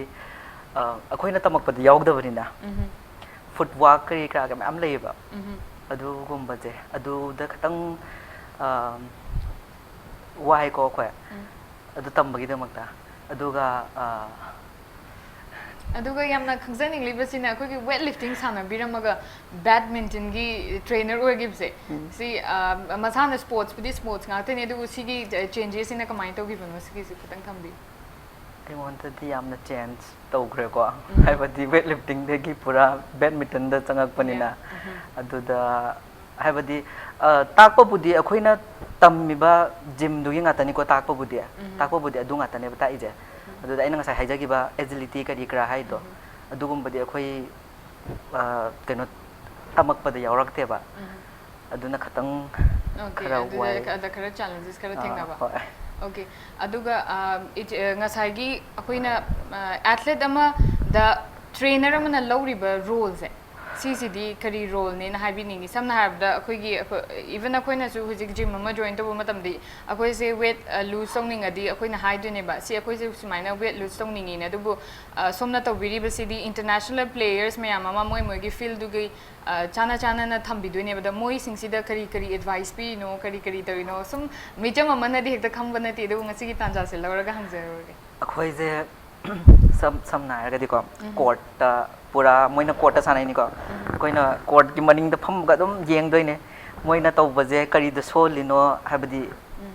ꯑ, ꯑꯩꯈꯣꯏꯅ ꯇꯝꯃꯛꯄꯗꯤ ꯌꯥꯎꯗꯕꯅꯤꯅ꯫ ꯎꯝ꯫ ꯐꯨꯠꯋꯥꯛ ꯀꯔꯤ ꯀꯔꯥꯒ ꯃꯌꯥꯝ ꯂꯩꯌꯦꯕ꯫ ꯎꯝ꯫ ꯑꯗꯨꯒꯨꯝꯕꯁꯦ, ꯑꯗꯨꯗ ꯈꯤꯇꯪ, ꯑ, ꯋꯥꯏꯀꯣ ꯑꯩꯈꯣꯏ꯫ ꯎꯝ꯫ ꯑꯗꯨ ꯇꯝꯕꯒꯤꯗꯃꯛꯇ꯫ ꯑꯗꯨꯒ, ꯑ, ꯑꯗꯨꯒ ꯌꯥꯝꯅ ꯈꯪꯖꯅꯤꯡꯂꯤꯕꯁꯤꯅ ꯑꯩꯈꯣꯏꯒꯤ ꯋꯦꯠ ꯂꯤꯐꯇꯤꯡ ꯁꯥꯟꯅꯕꯤꯔꯝꯃꯒ ꯕꯦꯗꯃꯤꯟꯇꯟꯒꯤ ꯇ꯭ꯔꯦꯅꯔ ꯑꯣꯏꯈꯤꯕꯁꯦ, ꯁꯤ, ꯑ, ꯃꯁꯥꯅ ꯁ꯭ꯄꯣꯔꯠꯁꯄꯨꯗꯤ ꯁ꯭ꯄꯣꯔꯠꯁ ꯉꯥꯛꯇꯅꯤ, ꯑꯗꯨꯕꯨ ꯁꯤꯒꯤ ꯆꯦꯟꯖꯦꯁꯁꯤꯅ ꯀꯃꯥꯏꯅ ꯇꯧꯈꯤꯕꯅꯣ, ꯁꯤꯒꯤꯁꯨ ꯈꯤꯇꯪ ꯊꯝꯕꯤꯌꯨ꯫ ꯑꯩꯉꯣꯟꯗꯗꯤ ꯌꯥꯝꯅ ꯆꯦꯟꯖ ꯇꯧꯈ꯭ꯔꯦꯀꯣ꯫ ꯍꯥꯏꯕꯗꯤ ꯋꯦꯠ ꯂꯤꯐꯇꯤꯡꯗꯒꯤ ꯄꯨꯔꯥ ꯕꯦꯗꯃꯤꯟꯇꯟꯗ ꯆꯪꯉꯛꯄꯅꯤꯅ꯫ ꯑꯗꯨꯗ ꯍꯥꯏꯕꯗꯤ, ꯑ, ꯇꯥꯛꯄꯕꯨꯗꯤ ꯑꯩꯈꯣꯏꯅ ꯇꯝꯃꯤꯕ ꯖꯤꯝꯗꯨꯒꯤ ꯉꯥꯛꯇꯅꯤꯀꯣ ꯇꯥꯛꯄꯕꯨꯗꯤ꯫ ꯇꯥꯛꯄꯕꯨꯗꯤ ꯑꯗꯨ ꯉꯥꯛꯇꯅꯦꯕ ꯇꯥꯛꯏꯁꯦ꯫ ꯑꯗꯨꯗ ꯑꯩꯅ ꯉꯁꯥꯏ ꯍꯥꯏꯖꯈꯤꯕ ꯑꯦꯖꯤꯂꯤꯇꯤ ꯀꯔꯤ ꯀꯔꯥ ꯍꯥꯏꯗꯣ, ꯑꯗꯨꯒꯨꯝꯕꯗꯤ ꯑꯩꯈꯣꯏ, ꯑ, ꯀꯩꯅꯣ, ꯇꯝꯃꯛꯄꯗ ꯌꯥꯎꯔꯛꯇꯦꯕ꯫ ꯑꯗꯨꯅ ꯈꯇꯪ Okay, ꯈꯔ ꯑꯗꯨꯗ ꯋꯥꯏ꯫ ꯑꯗ ꯈꯔ ꯆꯦꯂꯦꯟꯖꯦꯁ ꯈꯔ ꯑꯥ, ꯊꯦꯡꯅꯕ꯫ ꯍꯣꯏ꯫ Okay, ꯑꯗꯨꯒ, ꯑ, ꯏꯆꯦ, ꯑ, ꯉꯁꯥꯏꯒꯤ ꯑꯩꯈꯣꯏꯅ, ꯑ, ꯑꯦꯊꯂꯦꯠ ꯑꯃꯗ ꯇ꯭ꯔꯦꯅꯔ ꯑꯃꯅ ꯂꯧꯔꯤꯕ ꯔꯣꯜꯁꯦ, ꯁꯤꯁꯤꯗꯤ ꯀꯔꯤ ꯔꯣꯜꯅꯦꯅ ꯍꯥꯏꯕꯤꯅꯤꯡꯉꯤ? ꯁꯝꯅ ꯍꯥꯏꯔꯕꯗ ꯑꯩꯈꯣꯏꯒꯤ, ꯑꯩꯈꯣꯏ, even ꯑꯩꯈꯣꯏꯅꯁꯨ ꯍꯧꯖꯤꯛ ꯖꯤꯝ ꯑꯃ ꯖꯣꯏꯟ ꯇꯧꯕ ꯃꯇꯝꯗ ꯑꯩꯈꯣꯏꯁꯦ ꯋꯦꯠ, ꯑ, ꯂꯨꯖ ꯇꯧꯅꯤꯡꯉꯗꯤ ꯑꯩꯈꯣꯏꯅ ꯍꯥꯏꯗꯣꯏꯅꯦꯕ, "ꯁꯤ ꯑꯩꯈꯣꯏꯁꯦ ꯁꯨꯃꯥꯏꯅ ꯋꯦꯠ ꯂꯨꯖ ꯇꯧꯅꯤꯡꯉꯤꯅꯦ, ꯑꯗꯨꯕꯨ, ꯑ, ꯁꯣꯝꯅ ꯇꯧꯕꯤꯔꯤꯕꯁꯤꯗꯤ ꯏꯟꯇꯔꯅꯦꯁꯅꯦꯜ ꯄ꯭ꯂꯦꯌꯔꯁ ꯃꯌꯥꯝ ꯑꯃ ꯃꯣꯏ ꯃꯣꯏꯒꯤ ꯐꯤꯜꯗꯨꯒꯤ, ꯑ, ꯆꯥꯅ ꯆꯥꯅꯅ ꯊꯝꯕꯤꯗꯣꯏꯅꯦꯕ꯫ ꯑꯗ ꯃꯣꯏꯁꯤꯡꯁꯤꯗ ꯀꯔꯤ ꯀꯔꯤ ꯑꯦꯗꯚꯥꯏꯁ ꯄꯤꯔꯤꯅꯣ, ꯀꯔꯤ ꯀꯔꯤ ꯇꯧꯔꯤꯅꯣ?" ꯁꯨꯝ ꯃꯤꯆꯝ ꯑꯃꯅꯗꯤ ꯍꯦꯛꯇ ꯈꯪꯕ ꯅꯠꯇꯦ, ꯑꯗꯨꯕꯨ ꯉꯁꯤꯒꯤ ꯇꯥꯟꯖꯥꯁꯦ ꯂꯧꯔꯒ ꯍꯪꯖꯔꯨꯔꯒꯦ꯫ ꯑꯩꯈꯣꯏꯁꯦ ꯁꯝ-, ꯁꯝꯅ ꯍꯥꯏꯔꯒꯗꯤꯀꯣ, ꯀꯣꯔꯠꯇ ꯄꯨꯔꯥ ꯃꯣꯏꯅ ꯀꯣꯔꯠꯇ ꯁꯥꯟꯅꯩꯅꯤꯀꯣ, ꯑꯩꯈꯣꯏꯅ ꯀꯣꯔꯠꯀꯤ ꯃꯅꯤꯡꯗ ꯐꯝꯃꯒ ꯑꯗꯨꯝ ꯌꯦꯡꯗꯣꯏꯅꯦ꯫ ꯃꯣꯏꯅ ꯇꯧꯕꯁꯦ ꯀꯔꯤꯗ ꯁꯣꯜꯂꯤꯅꯣ ꯍꯥꯏꯕꯗꯤ,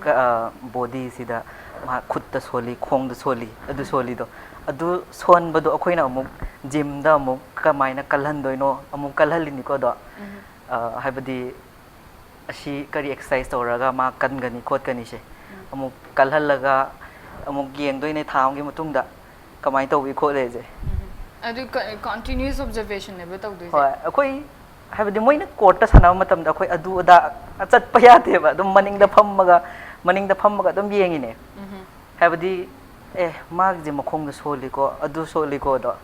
ꯀ-, ꯑ, ꯕꯣꯗꯤꯁꯤꯗ ꯃꯥ ꯈꯨꯠꯇ ꯁꯣꯜꯂꯤ, ꯈꯣꯡꯗ ꯁꯣꯜꯂꯤ, ꯑꯗꯨ ꯁꯣꯜꯂꯤꯗꯣ, ꯑꯗꯨ ꯁꯣꯟꯕꯗꯣ ꯑꯩꯈꯣꯏꯅ ꯑꯃꯨꯛ ꯖꯤꯝꯗ ꯑꯃꯨꯛ ꯀꯃꯥꯏꯅ ꯀꯜꯍꯟꯗꯣꯏꯅꯣ, ꯑꯃꯨꯛ ꯀꯜꯍꯜꯂꯤꯅꯤꯀꯣ ꯑꯗꯣ꯫ ꯑ, ꯍꯥꯏꯕꯗꯤ ꯑꯁꯤ ꯀꯔꯤ ꯑꯦꯛꯁꯔꯁꯥꯏꯁ ꯇꯧꯔꯒ ꯃꯥ ꯀꯟꯒꯅꯤ ꯈꯣꯠꯀꯅꯤꯁꯦ ꯑꯃꯨꯛ ꯀꯜꯍꯜꯂꯒ ꯑꯃꯨꯛ ꯌꯦꯡꯗꯣꯏꯅꯦ ꯊꯥ ꯑꯃꯒꯤ ꯃꯇꯨꯡꯗ ꯀꯃꯥꯏꯅ ꯇꯧꯏ ꯈꯣꯠꯂꯤꯁꯦ꯫ ꯑꯗꯨ ꯀ-, continuous observationꯅꯦꯕ ꯇꯧꯗꯣꯏꯁꯦ? ꯍꯣꯏ, ꯑꯩꯈꯣꯏ ꯍꯥꯏꯕꯗꯤ ꯃꯣꯏꯅ ꯀꯣꯔꯠꯇ ꯁꯥꯟꯅꯕ ꯃꯇꯝꯗ ꯑꯩꯈꯣꯏ ꯑꯗꯨ ꯑꯗꯥ ꯆꯠꯄ ꯌꯥꯗꯦꯕ, ꯑꯗꯨꯝ ꯃꯅꯤꯡꯗ ꯐꯝꯃꯒ, ꯃꯅꯤꯡꯗ ꯐꯝꯃꯒ ꯑꯗꯨꯝ ꯌꯦꯡꯉꯤꯅꯦ꯫ ꯍꯥꯏꯕꯗꯤ, ꯑꯦ, ꯃꯥꯒꯤꯁꯦ ꯃꯈꯣꯡꯗ ꯁꯣꯜꯂꯤꯀꯣ, ꯑꯗꯨ ꯁꯣꯜꯂꯤꯀꯣ ꯑꯗꯣ꯫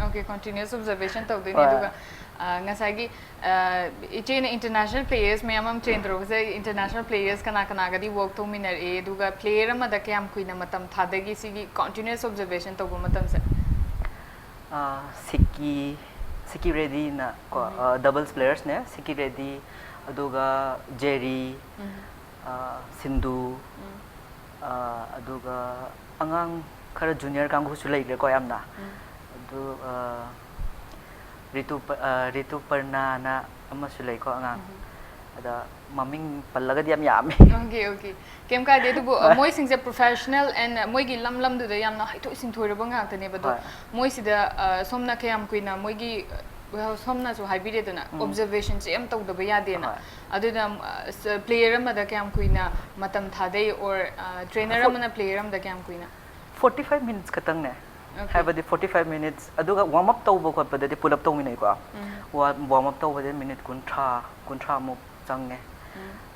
Okay, continuous observation ꯇꯧꯗꯣꯏꯅꯦ꯫ ꯍꯣꯏ꯫ ꯑꯗꯨꯒ, ꯑ, ꯉꯁꯥꯏꯒꯤ, ꯑ, ꯏꯆꯦꯅ ꯏꯟꯇꯔꯅꯦꯁꯅꯦꯜ ꯄ꯭ꯂꯦꯌꯔꯁ ꯃꯌꯥꯝ ꯑꯃ ꯇ꯭ꯔꯦꯟ ꯇꯧꯔꯛꯄꯁꯦ, ꯏꯟꯇꯔꯅꯦꯁꯅꯦꯜ ꯄ꯭ꯂꯦꯌꯔꯁ ꯀꯅꯥ ꯀꯅꯥꯒꯗꯤ ꯋꯥꯔꯛ ꯇꯧꯃꯤꯟꯅꯔꯛꯑꯦ, ꯑꯗꯨꯒ ꯄ꯭ꯂꯦꯌꯔ ꯑꯃꯗ ꯀꯌꯥꯝ ꯀꯨꯏꯅ ꯃꯇꯝ ꯊꯥꯗꯒꯦ ꯁꯤꯒꯤ continuous observation ꯇꯧꯕ ꯃꯇꯝꯁꯦ? ꯑ, ꯁꯤꯀꯤ, ꯁꯤꯀꯤ ꯔꯦꯗꯤꯅ ꯀꯣ, ꯑ, ꯗꯕꯜꯁ ꯄ꯭ꯂꯦꯌꯔꯁꯅꯦ, ꯁꯤꯀꯤ ꯔꯦꯗꯤ, ꯑꯗꯨꯒ ꯖꯦꯔꯤ, ꯑ, ꯁꯤꯟꯙꯨ, ꯑ, ꯑꯗꯨꯒ ꯑꯉꯥꯡ ꯈꯔ ꯖꯨꯅꯤꯌꯔ ꯀꯥꯡꯕꯨꯁꯨ ꯂꯩꯈ꯭ꯔꯦꯀꯣ ꯌꯥꯝꯅ꯫ ꯑꯗꯨ ꯔꯤꯇꯨ ꯔꯤꯇꯨ ꯄꯔꯅꯥꯅ ꯑꯃꯁꯨ ꯂꯩꯀꯣ ꯑꯉꯥꯡ꯫ ꯑꯗ ꯃꯃꯤꯡ ꯄꯜꯂꯒꯗꯤ ꯌꯥꯝ ꯌꯥꯝꯃꯦ꯫ ꯑꯣꯀꯦ ꯑꯣꯀꯦ ꯀꯩꯝ ꯀꯥꯏꯗꯦ ꯑꯗꯨꯕꯨ ꯃꯣꯏꯁꯤꯡꯁꯦ ꯄ꯭ꯔꯣꯐꯦꯁꯅꯦꯜ ꯑꯦꯟ ꯃꯣꯏꯒꯤ ꯂꯝ ꯂꯝꯗꯨꯗ ꯌꯥꯝꯅ ꯍꯩꯊꯣꯏ ꯁꯤꯡꯊꯣꯏꯔꯕ ꯉꯥꯛꯇꯅꯦꯕ ꯑꯗꯣ꯫ ꯃꯣꯏꯁꯤꯗ ꯁꯣꯝꯅ ꯀꯌꯥꯝ ꯀꯨꯏꯅ ꯃꯣꯏꯒꯤ ꯁꯣꯝꯅꯁꯨ ꯍꯥꯏꯕꯤꯔꯦꯗꯅ ꯑꯣꯕꯖꯔꯕꯦꯁꯟꯁꯦ ꯌꯥꯝ ꯇꯧꯗꯕ ꯌꯥꯗꯦꯅ꯫ ꯑꯗꯨꯅ ꯄ꯭ꯂꯦꯌꯔ ꯑꯃꯗ ꯀꯌꯥꯝ ꯀꯨꯏꯅ ꯃꯇꯝ ꯊꯥꯗꯩ ꯑꯣꯔ ꯇ꯭ꯔꯦꯅꯔ ꯑꯃꯅ ꯄ꯭ꯂꯦꯌꯔ ꯑꯃꯗ ꯀꯌꯥꯝ ꯀꯨꯏꯅ? ꯐꯣꯔꯇꯤ ꯐꯥꯏꯚ ꯃꯤꯅꯤꯠꯁ ꯈꯛꯇꯪꯅꯦ꯫ ꯍꯥꯏꯕꯗꯤ ꯐꯣꯔꯇꯤ ꯐꯥꯏꯚ ꯃꯤꯅꯤꯠꯁ ꯑꯗꯨꯒ ꯋꯥꯔꯝ ꯑꯞ ꯇꯧꯕ ꯈꯣꯠꯄꯗꯗꯤ ꯄꯨꯂꯞ ꯇꯧꯃꯤꯟꯅꯩꯀꯣ꯫ ꯋꯥꯔꯝ ꯑꯞ ꯇꯧꯕꯗꯤ ꯃꯤꯅꯤꯠ ꯀꯨꯟꯊ꯭ꯔꯥ ꯀꯨꯟꯊ꯭ꯔꯥꯃꯨꯛ ꯆꯪꯉꯦ꯫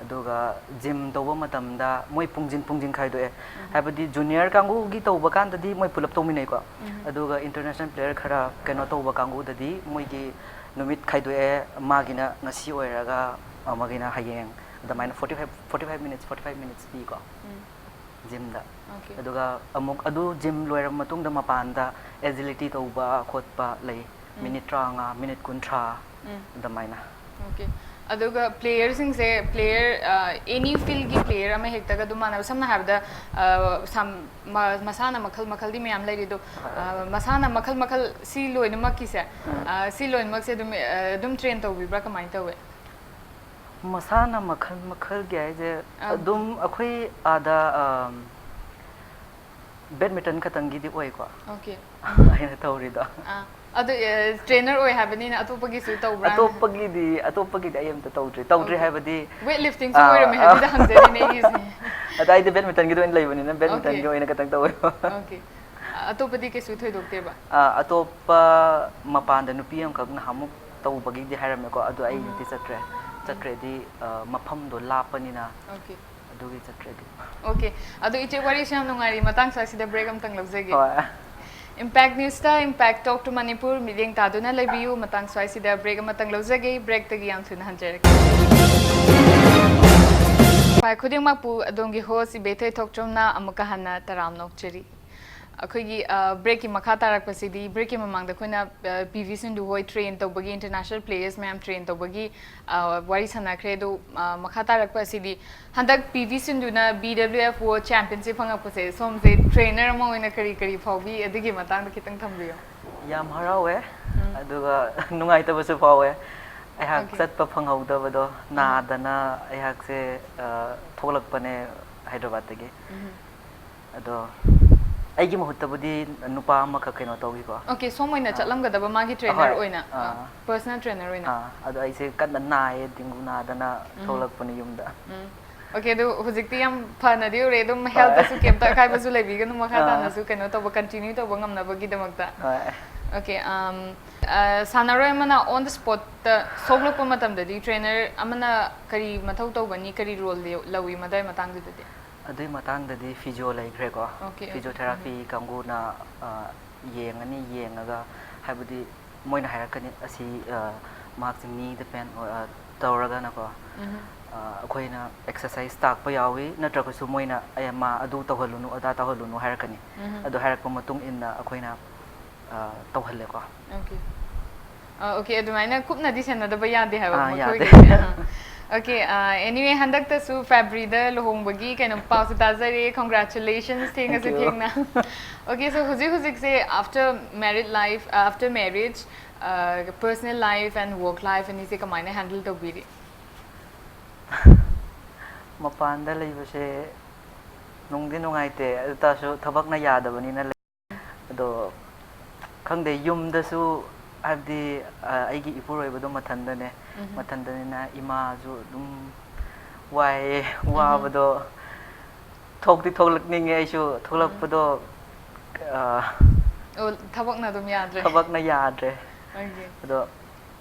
ꯑꯗꯨꯒ ꯖꯤꯝ ꯇꯧꯕ ꯃꯇꯝꯗ ꯃꯣꯏ ꯄꯨꯡꯖꯤꯟ ꯄꯨꯡꯖꯤꯟ ꯈꯥꯏꯗꯣꯛꯑꯦ꯫ ꯍꯥꯏꯕꯗꯤ ꯖꯨꯅꯤꯌꯔ ꯀꯥꯡꯕꯨꯒꯤ ꯇꯧꯕ ꯀꯥꯟꯗꯗꯤ ꯃꯣꯏ ꯄꯨꯂꯞ ꯇꯧꯃꯤꯟꯅꯩꯀꯣ꯫ ꯑꯗꯨꯒ ꯏꯟꯇꯔꯅꯦꯁꯅꯦꯜ ꯄ꯭ꯂꯦꯌꯔ ꯈꯔ ꯀꯩꯅꯣ ꯇꯧꯕ ꯀꯥꯡꯕꯨꯗꯗꯤ ꯃꯣꯏꯒꯤ ꯅꯨꯃꯤꯠ ꯈꯥꯏꯗꯣꯛꯑꯦ꯫ ꯃꯥꯒꯤꯅ ꯉꯁꯤ ꯑꯣꯏꯔꯒ ꯑꯃꯒꯤꯅ ꯍꯌꯦꯡ ꯑꯗꯨꯃꯥꯏꯅ forty five forty five minutes forty five minutes ꯄꯤꯀꯣ꯫ ꯖꯤꯝꯗ꯫ ꯑꯗꯨꯒ ꯑꯃꯨꯛ ꯑꯗꯨ ꯖꯤꯝ ꯂꯣꯏꯔꯕ ꯃꯇꯨꯡꯗ ꯃꯄꯥꯟꯗ ꯑꯦꯖꯤꯂꯤꯇꯤ ꯇꯧꯕ ꯈꯣꯠꯄ ꯂꯩ꯫ ꯃꯤꯅꯤꯠ ꯇꯔꯥꯃꯉꯥ ꯃꯤꯅꯤꯠ ꯀꯨꯟꯊ꯭ꯔꯥ ꯑꯗꯨꯃꯥꯏꯅ꯫ ꯑꯣꯀꯦ ꯑꯗꯨꯒ ꯄ꯭ꯂꯦꯌꯔꯁꯤꯡꯁꯦ ꯄ꯭ꯂꯦꯌꯔ ꯑꯦꯅꯤ ꯐꯤꯜꯒꯤ ꯄ꯭ꯂꯦꯌꯔ ꯑꯃ ꯍꯦꯛꯇꯒ ꯑꯗꯨꯝ ꯃꯥꯟꯅꯕ ꯁꯝꯅ ꯍꯥꯏꯔꯕꯗ ꯃꯁꯥꯟꯅ ꯃꯈꯜ ꯃꯈꯜꯗꯤ ꯃꯌꯥꯝ ꯂꯩꯔꯤ ꯑꯗꯣ ꯃꯁꯥꯟꯅ ꯃꯈꯜ ꯃꯈꯜ ꯁꯤ ꯂꯣꯏꯅꯃꯛꯀꯤꯁꯦ ꯁꯤ ꯂꯣꯏꯅꯃꯛꯁꯦ ꯑꯗꯨꯝ ꯑꯗꯨꯝ ꯇ꯭ꯔꯦꯟ ꯇꯧꯕꯤꯕ꯭ꯔꯥ ꯀꯃꯥꯏꯅ ꯇꯧꯋꯦ? ꯃꯁꯥꯟꯅ ꯃꯈꯜ ꯃꯈꯜꯒꯤ ꯍꯥꯏꯁꯦ ꯑꯗꯨꯝ ꯑꯩꯈꯣꯏ ꯑꯥꯗ ꯕꯦꯗꯃꯤꯟꯇꯟ ꯈꯛꯇꯪꯒꯤꯗꯤ ꯑꯣꯏꯀꯣ꯫ ꯑꯣꯀꯦ ꯑꯩꯅ ꯇꯧꯔꯤꯗꯣ꯫ ꯑꯗꯨ ꯇ꯭ꯔꯦꯅꯔ ꯑꯣꯏ ꯍꯥꯏꯕꯅꯤꯅ ꯑꯇꯣꯞꯄꯒꯤꯁꯨ ꯇꯧꯕ꯭ꯔꯥ? ꯑꯇꯣꯞꯄꯒꯤꯗꯤ ꯑꯇꯣꯞꯄꯒꯤꯗꯤ ꯑꯩ ꯑꯝꯇ ꯇꯧꯗ꯭ꯔꯤ ꯇꯧꯗ꯭ꯔꯤ ꯍꯥꯏꯕꯗꯤ ꯋꯦꯠ ꯂꯤꯐꯇꯤꯡꯁꯨ ꯑꯣꯏꯔꯝꯃꯦ ꯍꯥꯏꯕꯗ ꯍꯪꯖꯔꯤꯅꯦ ꯑꯩꯒꯤꯁꯦ꯫ ꯑꯗ ꯑꯩꯗꯤ ꯕꯦꯗꯃꯤꯟꯇꯟꯒꯤꯗ ꯑꯣꯏꯅ ꯂꯩꯕꯅꯤꯅ ꯕꯦꯗꯃꯤꯟꯇꯟꯒꯤ ꯑꯣꯏꯅ ꯈꯛꯇꯪ ꯇꯧꯋꯦꯕ꯫ ꯑꯣꯀꯦ ꯑꯇꯣꯞꯄꯗꯤ ꯀꯩꯁꯨ ꯊꯣꯏꯗꯣꯛꯇꯦꯕ? ꯑꯇꯣꯞꯄ ꯃꯄꯥꯟꯗ ꯅꯨꯄꯤ ꯑꯃꯈꯛ ꯅꯍꯥꯟꯃꯨꯛ ꯇꯧꯕꯒꯤꯗꯤ ꯍꯥꯏꯔꯝꯃꯦꯀꯣ꯫ ꯑꯗꯣ ꯑꯩꯗꯤ ꯆꯠꯇ꯭ꯔꯦ꯫ ꯆꯠꯇ꯭ꯔꯦꯗꯤ ꯃꯐꯝꯗꯣ ꯂꯥꯞꯄꯅꯤꯅ꯫ ꯑꯣꯀꯦ ꯑꯗꯨꯒꯤ ꯆꯠꯇ꯭ꯔꯦꯗꯤ꯫ ꯑꯣꯀꯦ ꯑꯗꯣ ꯏꯆꯦ ꯋꯥꯔꯤꯁꯨ ꯌꯥꯝ ꯅꯨꯡꯉꯥꯏꯔꯤ꯫ ꯃꯇꯥꯡ ꯁ꯭ꯋꯥꯏꯁꯤꯗ ꯕ꯭ꯔꯦꯛ ꯑꯃꯇꯪ ꯂꯧꯖꯒꯦ꯫ ꯍꯣꯏ꯫ ꯏꯝꯄꯦꯛ ꯅ꯭ꯌꯨꯁꯇ ꯏꯝꯄꯦꯛ ꯇꯣꯛ ꯇꯨ ꯃꯅꯤꯄꯨꯔ ꯃꯤꯠꯌꯦꯡ ꯇꯥꯗꯨꯅ ꯂꯩꯕꯤꯌꯨ꯫ ꯃꯇꯥꯡ ꯁ꯭ꯋꯥꯏꯁꯤꯗ ꯕ꯭ꯔꯦꯛ ꯑꯃꯇꯪ ꯂꯧꯖꯒꯦ꯫ ꯕ꯭ꯔꯦꯛꯇꯒꯤ ꯌꯥꯝ ꯊꯨꯅ ꯍꯟꯖꯔꯛꯀꯦ꯫ ꯈ꯭ꯋꯥꯏ ꯈꯨꯗꯤꯡꯃꯛꯄꯨ ꯑꯗꯣꯝꯒꯤ ꯍꯣꯁ ꯏꯕꯦꯊꯣꯏ ꯊꯣꯛꯆꯣꯝꯅ ꯑꯃꯨꯛꯀ ꯍꯟꯅ ꯇꯔꯥꯝꯅ ꯑꯣꯛꯆꯔꯤ꯫ ꯑꯩꯈꯣꯏꯒꯤ ꯕ꯭ꯔꯦꯛꯀꯤ ꯃꯈꯥ ꯇꯥꯔꯛꯄꯁꯤꯗꯤ, ꯕ꯭ꯔꯦꯛꯀꯤ ꯃꯃꯥꯡꯗ ꯑꯩꯈꯣꯏꯅ ꯄꯤ ꯚꯤ ꯁꯤꯟꯙꯨ ꯍꯣꯏ ꯇ꯭ꯔꯦꯟ ꯇꯧꯕꯒꯤ, ꯏꯟꯇꯔꯅꯦꯁꯅꯦꯜ ꯄ꯭ꯂꯦꯌꯔꯁ ꯃꯌꯥꯝ ꯇ꯭ꯔꯦꯟ ꯇꯧꯕꯒꯤ ꯑ, ꯋꯥꯔꯤ ꯁꯥꯟꯅꯈ꯭ꯔꯦ꯫ ꯑꯗꯣ ꯑ, ꯃꯈꯥ ꯇꯥꯔꯛꯄ ꯑꯁꯤꯗꯤ, ꯍꯟꯗꯛ ꯄꯤ ꯚꯤ ꯁꯤꯟꯙꯨꯅ B W F world championship ꯐꯪꯉꯛꯄꯁꯦ, ꯁꯣꯝꯁꯦ ꯇ꯭ꯔꯦꯅꯔ ꯑꯃ ꯑꯣꯏꯅ ꯀꯔꯤ ꯀꯔꯤ ꯐꯥꯎꯕꯤ? ꯑꯗꯨꯒꯤ ꯃꯇꯥꯡꯗ ꯈꯤꯇꯪ ꯊꯝꯕꯤꯌꯨ꯫ ꯌꯥꯝ ꯍꯔꯥꯎꯋꯦ꯫ ꯎꯝ. ꯑꯗꯨꯒ ꯅꯨꯡꯉꯥꯏꯇꯕꯁꯨ ꯐꯥꯎꯋꯦ꯫ ꯑꯩꯍꯥꯛ Okay. ꯆꯠꯄ ꯐꯪꯍꯧꯗꯕꯗꯣ, ꯅꯥꯗꯅ ꯑꯩꯍꯥꯛꯁꯦ ꯑ, ꯊꯣꯛꯂꯛꯄꯅꯦ ꯍꯥꯏꯗ꯭ꯔꯕꯥꯗꯇꯒꯤ꯫ ꯎꯝ. ꯑꯗꯣ ꯑꯩꯒꯤ ꯃꯍꯨꯠꯇꯕꯨꯗꯤ ꯅꯨꯄꯥ ꯑꯃꯈꯛ ꯀꯩꯅꯣ ꯇꯧꯈꯤꯀꯣ꯫ ꯑꯣꯀꯦ, ꯁꯣꯝ ꯑꯣꯏꯅ ꯑꯥ. ꯆꯠꯂꯝꯒꯗꯕ, ꯃꯥꯒꯤ ꯇ꯭ꯔꯦꯅꯔ ꯑꯍꯣꯏ. ꯑꯣꯏꯅ, ꯑꯥ. ꯄꯔꯁꯅꯦꯜ ꯇ꯭ꯔꯦꯅꯔ ꯑꯣꯏꯅ꯫ ꯑꯥ, ꯑꯗꯣ ꯑꯩꯁꯦ ꯀꯟꯅ ꯅꯥꯏꯌꯦ, ꯗꯦꯡꯒꯨ ꯅꯥꯗꯅ ꯎꯝ. ꯊꯣꯛꯂꯛꯄꯅꯦ ꯌꯨꯝꯗ꯫ ꯎꯝ. ꯑꯣꯀꯦ, ꯑꯗꯨ ꯍꯧꯖꯤꯛꯇꯤ ꯌꯥꯝ ꯐꯅꯗꯤ ꯎꯔꯦ, ꯑꯗꯨꯝ ꯍꯣꯏ. ꯍꯦꯜꯇꯁꯨ ꯀꯩꯝꯇ ꯑꯀꯥꯏꯕꯁꯨ ꯂꯩꯕꯤꯒꯅꯨ, ꯃꯈꯥ ꯑꯥ. ꯇꯥꯅꯁꯨ ꯀꯩꯅꯣ ꯇꯧꯕ, ꯀꯟꯇꯤꯅ꯭ꯌꯨ ꯇꯧꯕ ꯉꯝꯅꯕꯒꯤꯗꯃꯛꯇ꯫ ꯍꯣꯏ. ꯑꯣꯀꯦ, ꯑꯝ, ꯑ, ꯁꯥꯟꯅꯔꯣꯏ ꯑꯃꯅ ꯑꯣꯟ ꯗ ꯁ꯭ꯄꯣꯠꯇ ꯁꯣꯛꯂꯛꯄ ꯃꯇꯝꯗꯗꯤ ꯇ꯭ꯔꯦꯅꯔ ꯑꯃꯅ ꯀꯔꯤ ꯃꯊꯧ ꯇꯧꯒꯅꯤ, ꯀꯔꯤ ꯔꯣꯜ ꯂꯧꯏ ꯃꯗꯥꯏ ꯃꯇꯥꯡꯗꯨꯗꯗꯤ? ꯑꯗꯨꯏ ꯃꯇꯥꯡꯗꯗꯤ ꯐꯤꯖꯤꯑꯣ ꯂꯩꯈ꯭ꯔꯦꯀꯣ꯫ Okay, okay. ꯐꯤꯖꯤꯑꯣꯊꯦꯔꯥꯄꯤ ꯀꯥꯡꯕꯨꯅ ꯑ, ꯌꯦꯡꯉꯅꯤ, ꯌꯦꯡꯉꯒ ꯍꯥꯏꯕꯗꯤ ꯃꯣꯏꯅ ꯍꯥꯏꯔꯛꯀꯅꯤ, ꯑꯁꯤ ꯑ, ꯃꯍꯥꯛꯁꯦ ꯅꯤ ꯗꯤꯄꯦꯟ ꯑꯣꯏ-, ꯑ, ꯇꯧꯔꯒꯅꯀꯣ꯫ ꯎꯝ. ꯑ, ꯑꯩꯈꯣꯏꯅ ꯑꯦꯛꯁꯔꯁꯥꯏꯁ ꯇꯥꯛꯄ ꯌꯥꯎꯏ, ꯅꯠꯇ꯭ꯔꯒꯁꯨ ꯃꯣꯏꯅ "ꯑꯦ, ꯃꯥ ꯑꯗꯨ ꯇꯧꯍꯜꯂꯨꯅꯨ, ꯑꯗꯥ ꯇꯧꯍꯜꯂꯨꯅꯨ" ꯍꯥꯏꯔꯛꯀꯅꯤ꯫ ꯎꯝ. ꯑꯗꯨ ꯍꯥꯏꯔꯛꯄ ꯃꯇꯨꯡ ꯏꯟꯅ ꯑꯩꯈꯣꯏꯅ ꯑ, ꯇꯧꯍꯜꯂꯦꯀꯣ꯫ ꯑꯣꯀꯦ꯫ ꯑ, ꯑꯣꯀꯦ, ꯑꯗꯨꯃꯥꯏꯅ ꯀꯨꯞꯅꯗꯤ ꯁꯦꯟꯅꯗꯕ ꯌꯥꯗꯦ ꯍꯥꯏꯕ ꯑꯥ, ꯌꯥꯗꯦ꯫ ꯃꯈꯣꯏꯒꯤꯗꯤ꯫ ꯑꯥ. ꯑꯣꯀꯦ, ꯑ, anyway, ꯍꯟꯗꯛꯇꯁꯨ ꯐꯦꯕ꯭ꯔꯤꯗ ꯂꯨꯍꯣꯡꯕꯒꯤ ꯀꯩꯅꯣ ꯄꯥꯎꯁꯨ ꯇꯥꯖꯔꯦ꯫ Congratulations, ꯊꯦꯡꯉꯁꯨ Thank you. ꯊꯦꯡꯅ꯫ ꯑꯣꯀꯦ, so ꯍꯧꯖꯤꯛ ꯍꯧꯖꯤꯛꯁꯦ, after married life, after marriage, ꯑ, personal life and work life ꯑꯅꯤꯁꯦ ꯀꯃꯥꯏꯅ ꯍꯦꯟꯗꯜ ꯇꯧꯕꯤꯔꯤ? ꯃꯄꯥꯟꯗ ꯂꯩꯕꯁꯦ ꯅꯨꯡꯗꯤ ꯅꯨꯡꯉꯥꯏꯇꯦ, ꯑꯗꯨ ꯇꯥꯔꯁꯨ ꯊꯕꯛꯅ ꯌꯥꯗꯕꯅꯤꯅ ꯂꯩ꯫ ꯑꯗꯣ ꯈꯪꯗꯦ, ꯌꯨꯝꯗꯁꯨ ꯍꯥꯏꯕꯗꯤ, ꯑ, ꯑꯩꯒꯤ ꯏꯄꯨꯔꯣꯏꯕꯗꯣ ꯃꯊꯟꯗꯅꯦ꯫ ꯎꯝ. ꯃꯊꯟꯗꯅꯤꯅ ꯏꯃꯥꯁꯨ ꯑꯗꯨꯝ ꯋꯥꯏꯌꯦ꯫ ꯎꯝ. ꯋꯥꯕꯗꯣ ꯊꯣꯛꯇꯤ ꯊꯣꯛꯂꯛꯅꯤꯡꯉꯦ ꯑꯩꯁꯨ꯫ ꯊꯣꯛꯂꯛꯄꯗꯣ, ꯑ, ꯑꯣ, ꯊꯕꯛꯅ ꯑꯗꯨꯝ ꯌꯥꯗ꯭ꯔꯦ꯫ ꯊꯕꯛꯅ ꯌꯥꯗ꯭ꯔꯦ꯫ ꯑꯣꯀꯦ. ꯑꯗꯣ